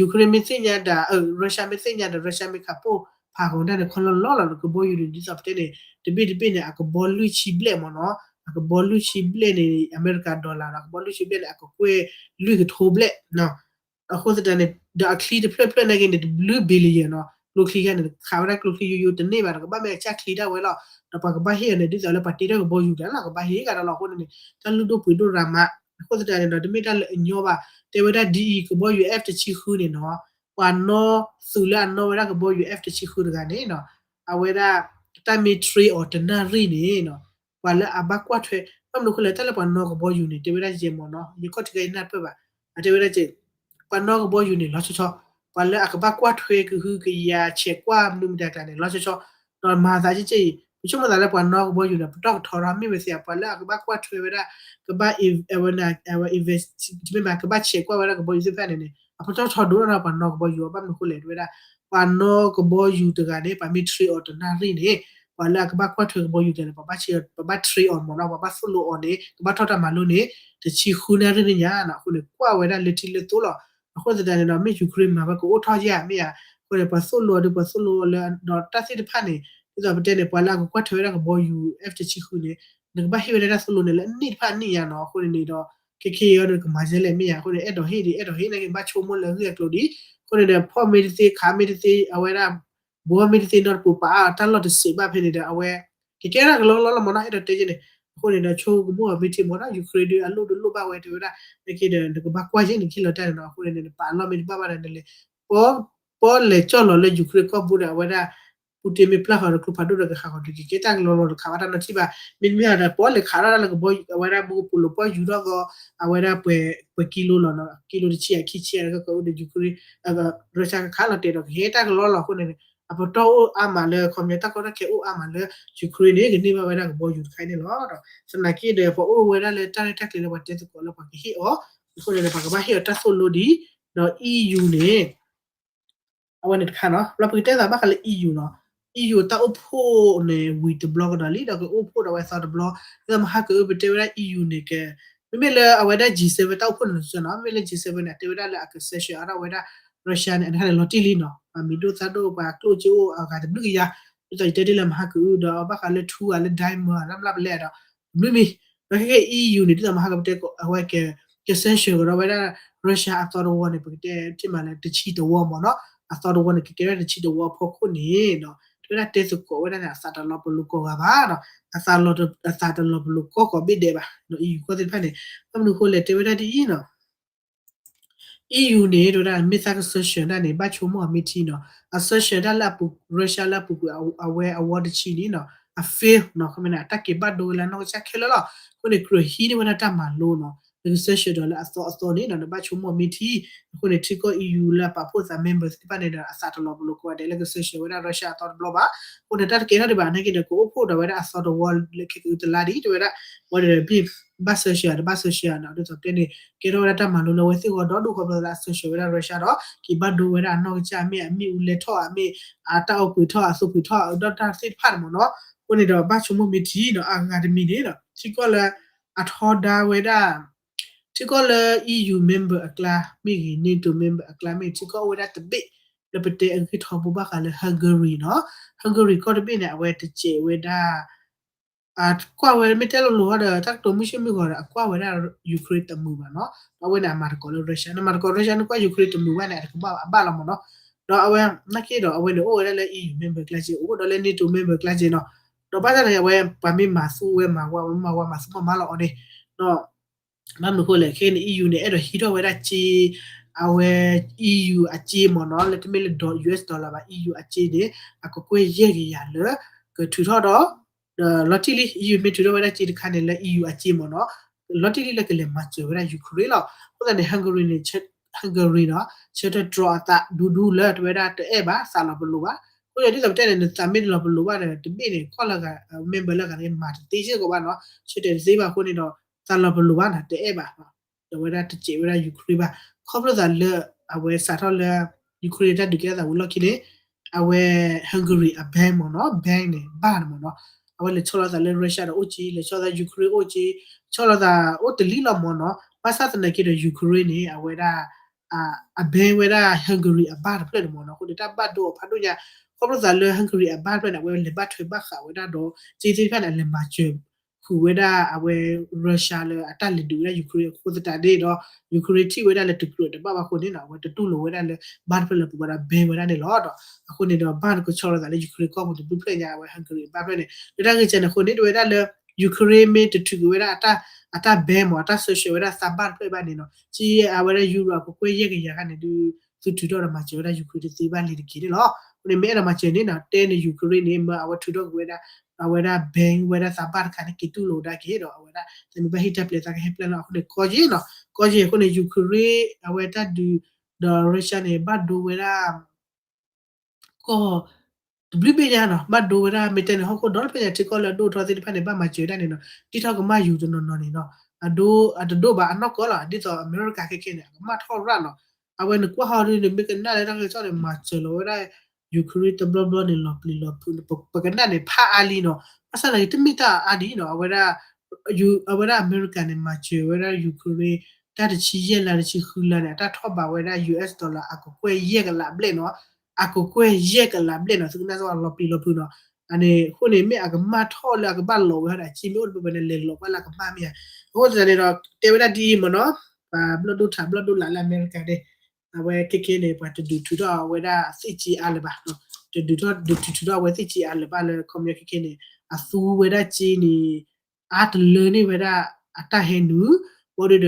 Ukraine မ့ၢ်သ့ၣ်ညါဒီး Russia မ့ၢ်သ့ၣ်ညါဒီး Russia မ့ၢ်ခးပိၢ်ဖးဂီၤဒၣ်န့ၣ် ခီလီၢ်လီၢ်လီၤဒီး ကဘီယူၤန့ၣ် ဒ်သိးပတဲန့ၣ် တဘ့ၣ်တဘ့ၣ်န့ၣ် အကဘီလွံၢ်ဆံဘျဲၣ်မ့ၢ်နီၤ, အကဘီလွံၢ်ဆံဘျဲၣ်န့ၣ် အမဲရကၤ dollar ဒီး အကဘီလွံၢ်ဆံဘျဲၣ်န့ၣ် အကကွဲၢ်လွံၢ်ကထိဘျဲၣ် အဃိသတးန့ၣ် ဒီးအချံတဖျၢၣ်ဖျၢၣ်နာ်က့န့ၣ် တဘျုး billion နီၤ, ကျိချံခါန့ၣ် ခးဝဲဒၣ်ကျိချံယိယိတန့ၢ်ဘၣ်ဒီး ကဘၣ်မ့ၢ်အကစၢ်ချံဒၣ်ဝဲလီၤ. ဒီးပှၤကဘၣ်ဟ့ၣ်အီၤန့ၣ် ဒ်သိးလၢပှၤတ့ထီၣ်ကဘီယူၤတၢ်လီၤ ကဘၣ်ဟ့ၣ်ကဒီးလီၤ. အဃိန့ၣ်န့ၣ် တၢ်လုၢ်ဒိၣ်ပှ့ၤဒိၣ်ရၤမး, အဃိသတးန့ၣ်ဒီး တမ့ၢ်တၢ်လၢအညီဘၣ်. တဲဝဲဒၣ်ဒ်အံၤ ကဘီယူၤ F တဆံဃုန့ၣ်နီၤ, ပှၤနီၢ်သုးလၢအနီၢ်ဝဲဒၣ်ကဘီယူၤ F တဆံဃုတဂၤန့ၣ်နီၤ, အဝဲဒၣ် တၢ်မ့ၢ် train အီၤတနၣ်ရံၣ်န့ၣ်နီၤ, ပှၤလၢအဘၣ်ကွၢ်ထွဲ ဘၣ်မနုၤအဃိလဲၣ် တၢ်လၢပှၤနီၢ်ကဘီယူၤန့ၣ် တဲဝဲဒၣ်ယဲမ့ၢ်နီၤ, ယခီၣ်ထံးကဲယနၢ်တပၢၢ်ဘၣ်, အတဲဝဲဒၣ်က့ ပှၤနီၢ်ကဘီယူၤန့ၣ် လီၤဆီဆီ, ပှၤလၢအကဘၣ်ကွၢ်ထွဲကဟုကယာ်ဆဲးကွၢ်မနုၤမတၤကျါန့ၣ် လီၤဆီဆီ, ဒီးမၤသးကဲကဲအံၤ ပဆိကမိၣ်သးလၢပှၤနီၢ်ကဘီယူၤန့ၣ် ပတီၢ်ကထီထီၣ်မ့ၢ်ဝဲသ့ၣ် ပှၤလၢအကဘၣ်ကွၢ်ထွဲဝဲဒၣ် ကဘၣ် invest မ့ၢ်ဘၣ် ကဘၣ်ဆဲးကွၢ်ဝဲဒၣ်ကဘီယူၤသ့ၣ်တဖၣ်န့ၣ်န့ၣ် အပတီၢ်ထီဒိၣ်ထီၣ်ဒီးပှၤနီၢ်ကဘီယူၤအီၤ ဘၣ်မနုၤအဃိလဲၣ် တဲဝဲဒၣ် ပှၤနီၢ်ကဘီယူၤတဂၤန့ၣ် ပှၤမ့ၢ် train အီၤတနၣ်ရံၣ်န့ၣ် ပှၤလၢအကဘၣ်ကွၢ်ထွဲကဘီယူၤတဂၤန့ၣ် ပှၤဘၣ်ဆဲး ပှၤဘၣ် train အီၤမ့ၢ်နီၤ ပှၤဘၣ်သိၣ်လိအီၤန့ၣ် ကဘၣ်ထီၣ်တၢ်မၤလိန့ၣ် တဆံဃုနၣ်ရံၣ်န့ၣ်ညါနီၤ အဃိန့ၣ် ကွၢ်ဝဲဒၣ်လၢထံလၢသိလီၤ. အဃိသတးန့ၣ်ဒီး မ့ၢ် Ukraine မၤဝဲကအိၣ်ထီၣ်ယဲၢ်မ့ၢ်ဧါ, အဃိန့ၣ် ပှၤသိၣ်လိအီၤဒီး ပှၤသိၣ်လိအီၤလၢ ဒီးတၢ်သ့ၣ်တဖၣ်န့ၣ် ဒ်သိးပတဲန့ၣ် ပှၤလၢအကကွၢ်ထွဲဝဲဒၣ်ကဘီယူၤ F တဆံဃုန့ၣ် နကဘၣ်ဟ့ၣ်ဝဲဒၣ်တၢ်သိၣ်လိန့ၣ် လၢအနံၣ်တဖၣ်အနံၣ်ညါနီၤ အဃိန့ၣ်န့ၣ်ဒီး ခဲခဲအံၤဒီးကမၤဒ်လဲၣ်မ့ၢ်ဧါ အဃိန့ၣ် အဲၣ်ဒိးဟ့ၣ်ဒံး အဲၣ်ဒိးဟ့ၣ်နာ်က့ ဘၣ်ဆိကမိၣ်လၢအဂ့ၢ်အကျိၤဒံး အဃိန့ၣ်ဒီး ဖီၣ်မ့ၢ်တသ့ ခးမ့ၢ်တသ့ အဝဲဒၣ် ဘှီမ့ၢ်တသ့ နီတပူၤ ပာ်အါတၢ်လီၢ်တစဲးဘၣ်ဖဲန့ၣ်ဒီး အဝဲ ကကဲတၢ်ကလီလီလီၤမ့ၢ်နီၤ အဲၣ်ဒိးတဲက့န့ၣ် အဃိန့ၣ်ဒီး ဆိကမိၣ်အီၤမ့ၢ်ထံမ့ၢ်နီၤ Ukraine ဒုးအလိၣ်ဒုးလိၣ်ဘၣ်ဝဲတဲဝဲဒၣ် နာ်က့ဒီး နကဘၣ်ကွၢ်ယဲၢ်နကဟ့ၣ်လီၤတၢ်န့ၣ်နီၤ အဃိန့ၣ်န့ၣ် နပာ်အလီၢ်မ့ၢ်တဘၣ်ဘၣ်ဒီး နလဲၤ ပီလဲၤကၠီၣ်လီၤလၢ Ukraine ကီၢ်ပူၤဒီး အဝဲဒၣ် Putin မ့ၢ်ပျၢ်ဃီၤဒီးကျိဖးဒိၣ်ဒီးကဃးဃီၤဒုးက့ၤ ကဲတၢ်ကလီလီၤတခးဘၣ်တၢ်နီတထံၣ်ဘၣ် မ့တမ့ၢ်ဒီး ပီလဲၤခးထီၣ်တၢ်လၢကဘီ အဝဲဒၣ်မူကပိာ်လိၤပီၢ်ယူၤထီၣ်သီ အဝဲဒၣ်ပှဲၤ ပှဲၤကံလိလီၤနီၤ ကံလိတဆံအခံဆံအကကအိၣ်ဒီး Ukraine Russia ကခးလီၤတဲာ်ဒီးကဟဲတၢ်ကလီလီၤအဃိန့ၣ် အပတီၢ်အိၣ်အါမးလၢ ခီပညီတၢ်ကီတၢ်ခဲအိၣ်အါမးလၢ Ukraine န့ၣ် ကန့ၢ်ဘၣ်ဝဲဒၣ်ကဘီယူၤတခါအံၤန့ၣ်လီၤ. ဒီးသနာ်က့ဒီး ပှၤအိၣ်ဝဲဒၣ်လၢတၢ်ရဲၣ်တၢ်ကျဲၤလၢပှၤတဲသကိးလၢပှၤကဟ့ၣ်အီၤ အဃိန့ၣ်ဒီး ပှၤကဘၣ်ဟ့ၣ်အီၤတၢ်သိၣ်လိဒံး ဒီး EU န့ၣ် အဝဲန့ၣ်တခါနီၤ လီၤပကတဲသးဘၣ်ဃးလၢ EU နီၤ EU တၢ်အိၣ်ဖှိၣ်န့ၣ် ဝံၤတဘျီကဒီးလံ ဒီးကအိၣ်ဖှိၣ်ဒီးဝဲအသီတဘျီ ဒ်သိးမဟါကအု ပတဲဝဲဒၣ် EU န့ၣ် က မ့မ့ၢ်လၢအဝဲဒၣ် G seven တၢ်အိၣ်ဖှိၣ်န့ၣ်လီၤနီၤ မ့မ့ၢ်လၢ G seven န့ၣ် အတဲဝဲဒၣ်လၢအက sanction အါထီၣ်ဝဲဒၣ် Russia န့ၣ် အတခါန့ၣ်လီၤတံၢ်လံနီၤ ပှၤမံၤဒိၣ်သၣ်ဒိၣ် ပှၤကျိၣ်စ့အိၣ်အဂၤတဘျုးကယၤ ဒ်သိးယတဲတ့ၢ်လၢမဟါကအု ဒီးဘၣ်ဃးလၢထူဂၤလၢ diamond နဘျါပလဲအဒီး တဘျုးမံၤ ဒီးခဲကဲ EU န့ၣ် ဒ်သိးမဟါကပတဲ အဝဲက က sanction ကဒီးဝဲဒၣ် Russia အသီတဝီန့ၣ် ပကတဲတ့ၢ်မးလၢတဆံတဝီမ့ၢ်နီၤ အသီတဝီန့ၣ် ကကဲဝဲဒၣ်တဆံတဝီအဖီခိၣ်န့ၣ်ဒီး တဲဝဲဒၣ်တဲသကိးဝဲဒၣ်န့ၣ် အသးတလီၤပလိာ်ကိးဂၤဘၣ်ဒီး အသးလီၤ အသးတလီၤပလိာ်ကိးကိးဘ့ၣ်ဒဲးဘၣ်ဒီး EU ကီၢ်သ့ၣ်တဖၣ်န့ၣ် ဘၣ်မနုၤအဃိလဲၣ် တဲဝဲဒၣ်ဒ်အံၤနီၤ EU န့ၣ် တဲဝဲဒၣ် မ့ၢ်သးက sanction ဒၣ်န့ၣ် ဘၣ်ဆိကမိၣ်အီၤမ့ၢ်ထံနီၤ အ sanction ဒၣ်လၢအပူၤ Russia လၢအပူၤကွံာ် အဝဲအဝီတဆံန့ၣ်နီၤ အ fail နီၤ ခီမ့ၢ်န့ၣ် အတၢ်က့ၤဘၣ်ဒိဝဲလၢအနီၢ်ကစၢ်ခဲလၢာ်လီၤ အဃိန့ၣ် ကြၢးဟံးန့ၢ်ဝဲဒၣ်တၢ်မၤလိနီၤ နက sanction ဒီးလၢအသီအသီန့ၣ်နီၤ နဘၣ်ဆိကမိၣ်အီၤမ့ၢ်ထံ အဃိန့ၣ် ထံကီၢ် EU လၢအပာ်ဖှိၣ်သး member သ့ၣ်တဖၣ်န့ၣ်ဒီး အသးတလီၤပလိာ်ကိးဂၤဒဲးလၢက sanction ဝဲဒၣ် Russia အသီတဘျီဘၣ် အဃိန့ၣ် တၢ်တကဲထီၣ်ဒံးဘၣ် နာ်က့ဒီး ကအိၣ်ဖှိၣ်ဒီးဝဲဒၣ်အသီတဝီလၢခဲကအုတလါဒံး တဲဝဲဒၣ် ဝဲဒီး ဘၣ် sanction တဘၣ် sanction နီၤ ဒ်သိးပတဲန့ၣ် ကဲထီၣ်ဝဲဒၣ်တၢ်မၤလိလၢအဝဲသ့ၣ်ဂီၢ်ဒီဒူၣ် ခီဖျိလၢအ sanction ဝဲဒၣ် Russia ဒီး က့ၤဘၣ်ဒိဝဲဒၣ်အနီၢ်ကစၢ် မ့ၢ်အမ့ၣ်အူလဲထီၣ် အမ့ၢ်အတၢ်အိၣ်ပှဲၤထီၣ် အသိပှဲၤထီၣ် ဒီးတၢ်သ့ၣ်တဖၣ်န့ၣ်မ့ၢ်နီၤ အဃိန့ၣ်ဒီး ဘၣ်ဆိကမိၣ်မ့ၢ်ထံနီၤ အဂၤတမံၤန့ၣ်ဒီး ထံကီၢ်လၢ အထီဒါဝဲဒၣ် ထံကီၢ်လၢ EU member အကျါမ့ၢ်ဂ့ၤ NATO member အကျါမ့ၢ်ဂ့ၤ ထံကီၢ်အိၣ်ဝဲဒၣ်တဘ့ၣ် လၢပတဲအဂ့ၢ်ထီဘိဘၣ်ဃးလၢ Hungary နီၤ Hungary ကီၢ်တဘ့ၣ်န့ၣ် အဝဲတစဲးဝဲဒၣ် အကွၢ်ဝဲမ့ၢ်တဲလိၤလိၤဒီး တၢ်ကတိၤမုၢ်ဆ့ၣ်မုၢ်ဂီၤဒီး အကွၢ်ဝဲဒၣ် Ukraine တမုာ်ဘၣ်နီၤ ဒီးအဝဲန့ၣ် အမၤသကိးလၢ Russia နမၤသကိး Russia နကွၢ် Ukraine တမုာ်ဘၣ်န့ၣ် အတကဘၣ်အဘၣ်လီၤမ့ၢ်နီၤ ဒီးအဝဲ နာ်က့ဒီး အဝဲန့ၣ်အိၣ်ဝဲဒၣ်လၢ EU member ကျါစ့ အိၣ်ဒီးလၢ NATO member ကျါစ့နီၤ ဒီးဘၣ်ဆၣ်န့ၣ် အဝဲပှၤမ့ၢ်မၤသူဝဲမၤဝဲ မၤဝဲမၤသူမၤမၤလီၤအီၤန့ၣ် ဒီး ဘၣ်မနုၤအဃိလဲၣ် ခဲအံၤန့ၣ် EU န့ၣ် အဲၣ်ဒိးဟံးထီၣ်ဝဲဒၣ်စ့ အဝဲ EU အစ့မ့ၢ်နီၤ လၢတမ့ၢ်လၢ US dollar ဘၣ် EU အစ့န့ၣ် အကကွဲၢ်ယဲၢ်ကယၤလၢ ကထုးထီၣ်ဒီး ဒီးလီၤတံၢ်လံ EU မ့ၢ်ထုးထီၣ်ဝဲဒၣ်စ့တခါန့ၣ်လၢ EU အစ့မ့ၢ်နီၤ လီၤတံၢ်လံလၢကလဲၤမၤစၢၤဝဲဒၣ် Ukraine လီၤ အဃိသတးန့ၣ် Hungary န့ၣ် Hungary နီၤ ဆၢထၢၣ်တြီအသးဒူဒူလၢ တဝဲဒၣ်တအဲၣ်ဘၣ် သးလီၤပလိာ်ဘၣ်. အဃိန့ၣ် ဒ်သိးပတဲန့ၣ် နသးမ့ၢ်တလီၤပလိာ်ဘၣ်ဒီး တဘ့ၣ်န့ၣ် ကီၢ်လၢဂၤ member လၢဂၤန့ၣ် မၤတသ့စ့ၢ်ကီးဘၣ်နီၤ ဆၢတဲာ်တသ့ဘၣ်အဃိန့ၣ်ဒီး သးလီၤပလိာ်ဘၣ်နီၤ တအဲၣ်ဘၣ် ဒီးဝဲဒၣ်တစဲးဝဲဒၣ် Ukraine ဘၣ် ခီဖျိသးလၢ အဝဲစးထီၣ်လၢ Ukraine တၢ်ဒုးကဲထီၣ်သးဝံၤလီၢ်ခံန့ၣ် အဝဲ Hungary အ bank မ့ၢ်နီၤ bank န့ၣ် ဘၣ်န့ၣ်မ့ၢ်နီၤ အဝဲလဲၤဆီၣ်လီၤသးလၢ Russia ဒီးအိၣ်က့ လဲၤဆီၣ်သး Ukraine အိၣ်က့ ဆီၣ်လီၤသးအိၣ်တလံလီၤမ့ၢ်နီၤ ဘၣ်ဆၣ်သနာ်က့ဒီး Ukraine န့ၣ် အဝဲဒၣ် အ bank ဝဲဒၣ် Hungary အဘၣ်တဖျၢၣ်န့ၣ်မ့ၢ်နီၤ အဃိန့ၣ် တၢ်ဘၣ်ဒိအဖးဒိၣ်ညါ ခီဖျိသးလၢ Hungary အဘၣ်တဖျၢၣ်န့ၣ် အဝဲလဲၤဘၣ်ထွဲဘၣ်ဃးဝဲဒၣ်ဒီး က့သ့ၣ်တဖၣ်န့ၣ် အလဲၤမၤစၢၤ ဃုာ်ဝဲဒၣ်အဝဲ Russia လၢအတၢ်လဲၤဒုးဝဲဒၣ် Ukraine အဃိသတးန့ၣ်ဒီး Ukraine ထံၣ်ဝဲဒၣ်လၢတကြၢးတဘၣ်ဘၣ်အဃိန့ၣ်နီၤ အဝဲတတူၢ်လိာ်ဝဲဒၣ်လၢ ဘၣ်တဖျၢၣ်လၢပဝဲဒၣ် bank ဝဲဒၣ်န့ၣ်လီၤဒီး အဃိန့ၣ်ဒီး ဘၣ်နကဆီၣ်လီၤသးလၢ Ukraine ကီၢ်ပူၤတဘျုးဖျၢၣ်ညါ အဝဲ Hungary အဘၣ်တဖျၢၣ်န့ၣ် လၢတၢ်ဂ့ၢ်ကဲန့ၣ်အဃိန့ၣ် တဝဲဒၣ်လၢ Ukraine မ့ၢ်တထုးကွံာ်ဝဲဒၣ်အတၢ် အတၢ် bank မ့ၢ် အတၢ် social ဝဲဒၣ်သးဘၣ်တဖျၢၣ်ဘၣ်န့ၣ်နီၤ က့အဝဲဒၣ် Euro အကကွဲၢ်ယဲၢ်ကယၤခါန့ၣ်ဒုး သုထုးထီၣ်ဒီးမၤစၢၤဝဲဒၣ် Ukraine တသ့ဘၣ်လံတက့ၢ်န့ၣ်လီၤ. အဃိန့ၣ် မ့ၢ်အဲၣ်ဒိးမၤစၢၤန့ၣ်နီၤ တဲန့ၣ် Ukraine န့ၣ် မ့ၢ်အဝဲထုးထီၣ်ကွံာ်ဝဲဒၣ် အဝဲဒၣ် bank ဝဲဒၣ်သးဘၣ်တခါန့ၣ် က့ၤတူၢ်လိာ်ဒၣ်က့ၤဒီး အဝဲဒၣ် တမ့ၢ်ဘၣ်ဟ့ၣ်တၢ်ပျဲသးကဟဲပျဲလီၤ အဃိန့ၣ် ကီယ့ၢ်နီၤ ကီယ့ၢ်အဃိန့ၣ် Ukraine အဝဲတၢ်ဒုး ဒီး Russia န့ၣ် ဘၣ်ဒိဝဲဒၣ် ကီၢ် တဘျုးဘ့ၣ်ညါနီၤ ဘၣ်ဒိဝဲဒၣ် မ့ၢ်တဲန့ၣ် ဟီၣ်ခိၣ်ဒီတဖျၢၣ်ညါ ထံကီၢ်လၢအဒိၣ်ထီသ့ၣ်တဖၣ်န့ၣ် ဘၣ်မၤစၢၤဝဲဒၣ်န့ၣ်နီၤ ဒ်ထီၣ်ကမၣ်ယူၤတနီၤနီၤန့ၣ်နီၤ အဒိ အတဒိၣ်ဘၣ်အနီၢ်ကီၢ်လီၤ ဒ်သိးအမဲရကၤခဲခဲန့ၣ် အကမၣ်ထီၣ်ရၣ်နီၤ အဝဲနကွၢ်ဟီဒ်န့ၣ် မ့ၢ်ကနၣ်လၢတၢ်ကစီၣ်န့ၣ် မၤစၢၤလီၤဝဲဒၣ် Ukraine တဘျီဘျီန့ၣ် လီၤပျံၤလီၤဖုး ပကနၣ်န့ၣ် ဖးအါလံနီၤ ဘၣ်ဆၣ်သနာ်က့ တမ့ၢ်တၢ်အါဒ်နီၤ အဝဲဒၣ် အဝဲဒၣ်အမဲရကၤန့ၣ် မၤစၢၤဝဲဒၣ် Ukraine တၢ်တဆံယဲၢ်လါ တဆံဃုလါန့ၣ် အတၢ်ထီၣ်ဘးဝဲဒၣ် US dollar အကကွဲၢ်ယဲၢ်ကလးဘျဲၣ်နီၤ အကကွဲၢ်ယဲၢ်ကလးဘျဲၣ်နီၤ သုကနၣ်စ့ၢ်ကီးလီၤပျံၤလီၤဖုးနီၤ အန့ၣ် အဃိန့ၣ် မ့ၢ်အကမၣ်ထီၣ်လၢအကဘၣ်လီၤဝဲဒၣ် အစ့မ့ၢ်အိၣ်တဘျီဘျီန့ၣ် လဲၤလီၤကွၢ်လၢအကမၣ်မ့ၢ်ဧါ အဃိသတးန့ၣ်ဒီး တဲဝဲဒၣ်ဒ်အံၤမ့ၢ်နီၤ ပှၤဘျီၣ်ဒိၣ်ထးဘျီၣ်ဒိၣ်လးလၢအမဲရကၤန့ၣ် အဝဲခဲခဲန့ၣ် ပှၤတဒုးထုးထီၣ်ဝဲဒၣ်သ့ၣ်က့အါလၢၤဘၣ် တဒုးထီၣ်ဒုးထုးထုးထီၣ်အဝဲသ့ၣ်က့အါလၢၤဘၣ်လၢ ခီပညီခဲခဲန့ၣ် အသူဝဲဒၣ်က့န့ၣ် အါတလၢန့ၢ်ဝဲဒၣ် အတၢ်ဟဲနုာ် ဘၣ်ဒီး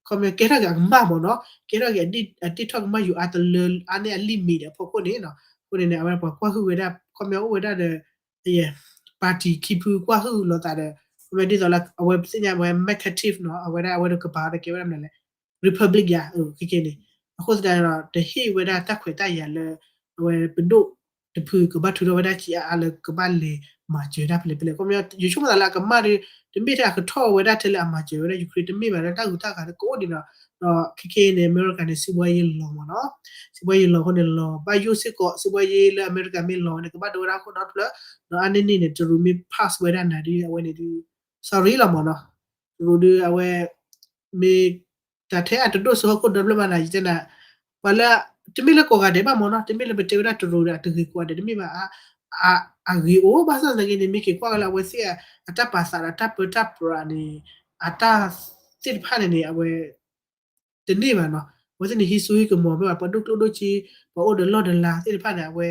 ခီပညီကဲထီၣ်က့ၤအကမၣ်မ့ၢ်နီၤ ကဲထီၣ်က့ၤအတ့ၢ်ထီၣ်ကမၣ်ယူၤအါတလၢ အါန့ၢ်အလံာ်မ့ၢ်ဒီးအဖီခိၣ်န့ၣ်နီၤ အဃိန့ၣ်န့ၣ် အဝဲပှၤကွၢ်ဟုၣ်ဝဲဒၣ် ခီပညီအိၣ်ဝဲဒၣ်ဒီး party ခံဖုကွၢ်ဟုၣ်လိာ်သးဒီး ခီပညီဒ်သိးလၢ အဝဲသ့ၣ်ညါဝဲ McCarthy နီၤ အဝဲဒၣ်အဝဲဒီးကပၤဒီးကဲဝဲဒၣ်မနုၤလဲၣ် Republic ယါ ခဲခဲန့ၣ် အဃိသတးဒီး တဟ့ၣ်ဝဲဒၣ်တၢ်ခွဲးတၢ်ယာ်လၢ အဝဲပဒိၣ်တဖုကဘၣ်ထုးထီၣ်ဝဲဒၣ်က့အါအါလၢကဘၣ်လဲၤမၤစၢၤတၢ်ဖဲလဲၣ်ဖဲလဲၣ် ခီပညီ ယဆိကမိၣ်သးလၢအကမၣ်ဒီး တမ့ၢ်ထဲအကထီၣ်ဝဲဒၣ်ထဲလၢအမၤစၢၤဝဲဒၣ် Ukraine တမ့ၢ်ဘၣ်လၢတၢ်ဂုၤတၢ်ဂၤကအိၣ်ဒံးနီၤ ဒီးခဲခဲအံၤန့ၣ် အမဲရကၤန့ၣ် စံးဘှီယ့လီၤမ့ၢ်နီၤ စံးဘှီယ့လီၤအဃိန့ၣ် လီၤဘၣ်ယိၣ်စ့ၢ်ကီး စံးဘှီယ့လၢအမဲရကၤမ့ၢ်လီၤဝဲန့ၣ် ကဘၣ်ဒိဝဲဒၣ်ဟီၣ်ခိၣ်ဒီတဖျၢၣ် ဒီးအါန့ၢ်န့ၣ်န့ၣ် တရူးမ့ၢ် pass ဝဲဒၣ်နၤဒ်အဝဲန့ၣ်ဒုး sorry လီၤမ့ၢ်နီၤ တရူးဒုးအဝဲ မ့ၢ် တၢ်ထဲအတဒိၣ်စိဟီၣ်ခိၣ်ဒီတဖျၢၣ်ဘၣ်နၤ ယတဲနၤ ပှၤလၢ တမ့ၢ်လၢကိးဂၤဒဲးဘၣ်မ့ၢ်နီၤ တမ့ၢ်လၢပတဲဝဲဒၣ်တရူးဒီးအတဂ့ၤကိးဂၤဒဲး တမ့ၢ်ဘၣ် အဂ့ၤအိၣ် ဘၣ်ဆၣ်သနာ်က့န့ၣ် မ့ၢ်က့ၤကွၢ်က့ၤလၢအဝဲသ့ၣ် အတၢ်ပာ်သးဒီးတၢ်ပၢတၢ်ပြးန့ၣ် အတၢ်သ့ၣ်တဖၣ်န့ၣ်န့ၣ် အဝဲ တန့ၢ်ဘၣ်နီၤ အဝဲသ့ၣ်န့ၣ် ဟံးစိဟံးကမီၤမ့ၢ်ဘၣ် ပှၤဒိၣ်ကျိၣ်ဒိၣ်စ့ ပှၤအိၣ်ဒီးလီၢ်ဒီးလၤသ့ၣ်တဖၣ်န့ၣ် အဝဲ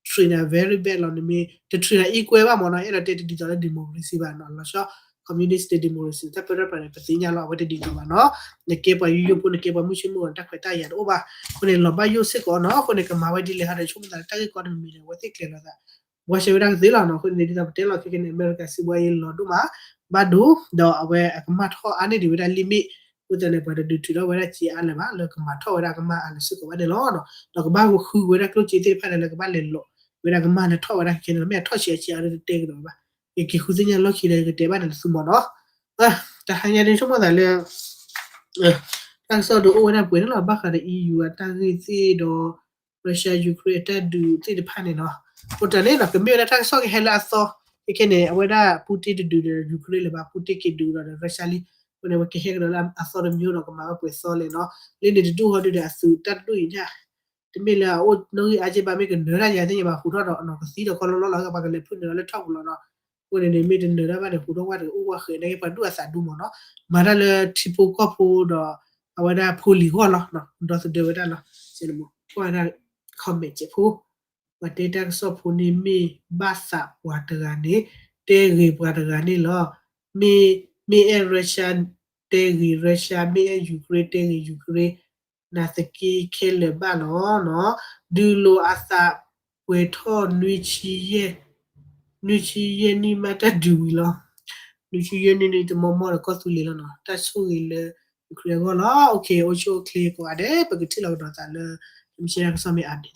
train န့ၣ် very bad လီၤ နမ့ၢ်တ train န့ၣ် equal ဘၣ်မ့ၢ်နီၤ အဲၣ်ဒိးတဲတဒ်သိးလၢ democracy ဘၣ်နီၤ လီၤဆီ communist democracy တၢ်ပၢတၢ်ပြးန့ၣ် ပသ့ၣ်ညါလီၤ အဝဲတဒ်သိးဘၣ်နီၤ နကဲပှၤယိယိဖိ နကဲပှၤမုၢ်ဆ့မုၢ်ဂီၤ တၢ်ခွဲးတၢ်ယာ်တအိၣ်ဘၣ် အဃိန့ၣ် လီၤဘၣ်ယိၣ်စ့ၢ်ကီးနီၤ အဃိန့ၣ် ကမၤဝဲဒ်လဲၣ်ဟီဒီး ဆိကမိၣ်သးလၢတၢ်ဂ့ၢ်ကီတမံၤမံၤန့ၣ် အဝဲသ့ၣ်ကျဲၤလီၤသး ဘှါရှဲဝဲဒၣ်ကသ့လီၤနီၤ အဃိန့ၣ် ဒ်သိးပတဲလီၤခဲခဲန့ၣ် အမဲရကၤစံးဘှါယ့လီၤဒိၣ်မး ဘၣ်ဒိ ဒီးအဝဲအကမၣ်ထီၣ်အါန့ၢ်ဒံးဝဲဒၣ် limit အဃိသတးန့ၣ် ပှၤတဒုးထုးထီၣ်ဝဲဒၣ်စ့အါလၢၤဘၣ် လၢကမၤထီၣ်ဝဲဒၣ်ကမၣ်အါလၢၤစ့ၢ်ကီးဘၣ်န့ၣ်လီၤ. ဒီးကဘၣ်ဃုဝဲဒၣ်ကျိၣ်စ့သ့ၣ်တဖၣ်လၢကဘၣ်လဲၤလီၤဝဲဒၣ်ကမၣ်လၢထီၣ်ဝဲဒၣ်ခဲခဲန့ၣ် မ့ၢ်အထီၣ်ဆံးအဆံးအါဒီးတတဲကဒီးဘၣ် ယက့ၤဃုသ့ၣ်ညါလီၢ်ခံဒီးယကတဲဘၣ်န့ၣ်လၢသုမီၤနီၤ တဟါညါဒ်ဆိကမိၣ်သးလၢ တၢ်ကစီၣ်ဒုးအိၣ်ဝဲဒၣ်ပှဲၤန့ၣ်လီၤ ဘၣ်ဃးဒီး EU အတၢ်ဂ့ၢ်သ့ၣ်ဒီး Russia Ukraine အတၢ်ဒုးသ့ၣ်တဖၣ်န့ၣ်နီၤ အဃိတၢ်န့ၣ်နီၤ ကမ့ၢ်ဝဲဒၣ်တၢ်ကစီၣ်ကဟဲလၢအသီ ခဲခဲန့ၣ် အဝဲဒၣ် Putin တဒုးဒီး Ukraine လၢၤဘၣ် Putin က့ၤဒုးဒီး Russia လံ အဃိန့ၣ် အဝဲကဟဲကဒီးလၢအသီတမံၤဒီးကမၤဝဲပှဲၤသီလဲၣ်နီၤ လၢန့ၣ်တဒူၣ်ဟီဒုးဒီးအသုးတၢ်တဒူၣ်အံၤန့ၣ် တမ့ၢ်လၢအအိၣ်နီၣ်ဂံၢ်အါက့ဘၣ် မ့ၢ်ကနၢၤတၢ်ယၤသ့ၣ်ညါဘၣ် ဟူးထီၣ်ဒီးနီၢ်ကသံဒီးကီလီလီလီၤ ပှၤကလဲၤဖုၣ်နုာ်လီၤလၢထီၣ်ပူၤလီၤနီၤ အဃိန့ၣ်န့ၣ် မ့ၢ်တနၢၤတၢ်ဘၣ်န့ၣ် ဟူးထီၣ်ဝဲတအိၣ်ဝဲဃဲးန့ၣ် ပှၤဒူၣ်အသးဒူမးနီၤ မၤတၢ်လၢထံဖိကီၢ်ဖိဒီး အဝဲဒၣ်ဖိလံၤဂီၢ်လီၤ ဒီသဒၢဝဲဒၣ်လီၤ ကွၢ်ဝဲဒၣ် comment ဖိ ပှၤတဲတၢ်ကစီၣ်ဖိန့ၣ်မ့ၢ်ဘၣ်သးပှၤတဂၤန့ၣ် တဲဂ့ၤပှၤတဂၤန့ၣ်လီၤ မ့ၢ် မ့ၢ်အဲၣ် Russia တဲဂ့ၤ Russia မ့ၢ်အဲၣ် Ukraine တဲဂ့ၤ Ukraine နသက့ခဲလၢာ်ဘၣ်လီၤနီၤ ဒုးလိာ်အသးပှဲၤထီၣ်နွံဆံယဲၢ် နွံဆံယဲၢ်နံၣ်မးတၢ်ဒုးဝံၤလီၤ နွံဆံယဲၢ်နံၣ်န့ၣ်တမီမီၢ်ဒီးကီၢ်သူလ့ၤလီၤနီၤ တၢ်ဆိၣ်ဂ့ၤလၢ ခရံာ်အဂီၢ်လီၤ. အိၣ်ဆူၣ်အိၣ်ချ့ကိးဂၤဒဲး ပကထံၣ်လိာ်ကဒီးသးလၢ မုၢ်ဆ့ၣ်တၢ်ကစီၣ်မ့ၢ်အါန့ၣ်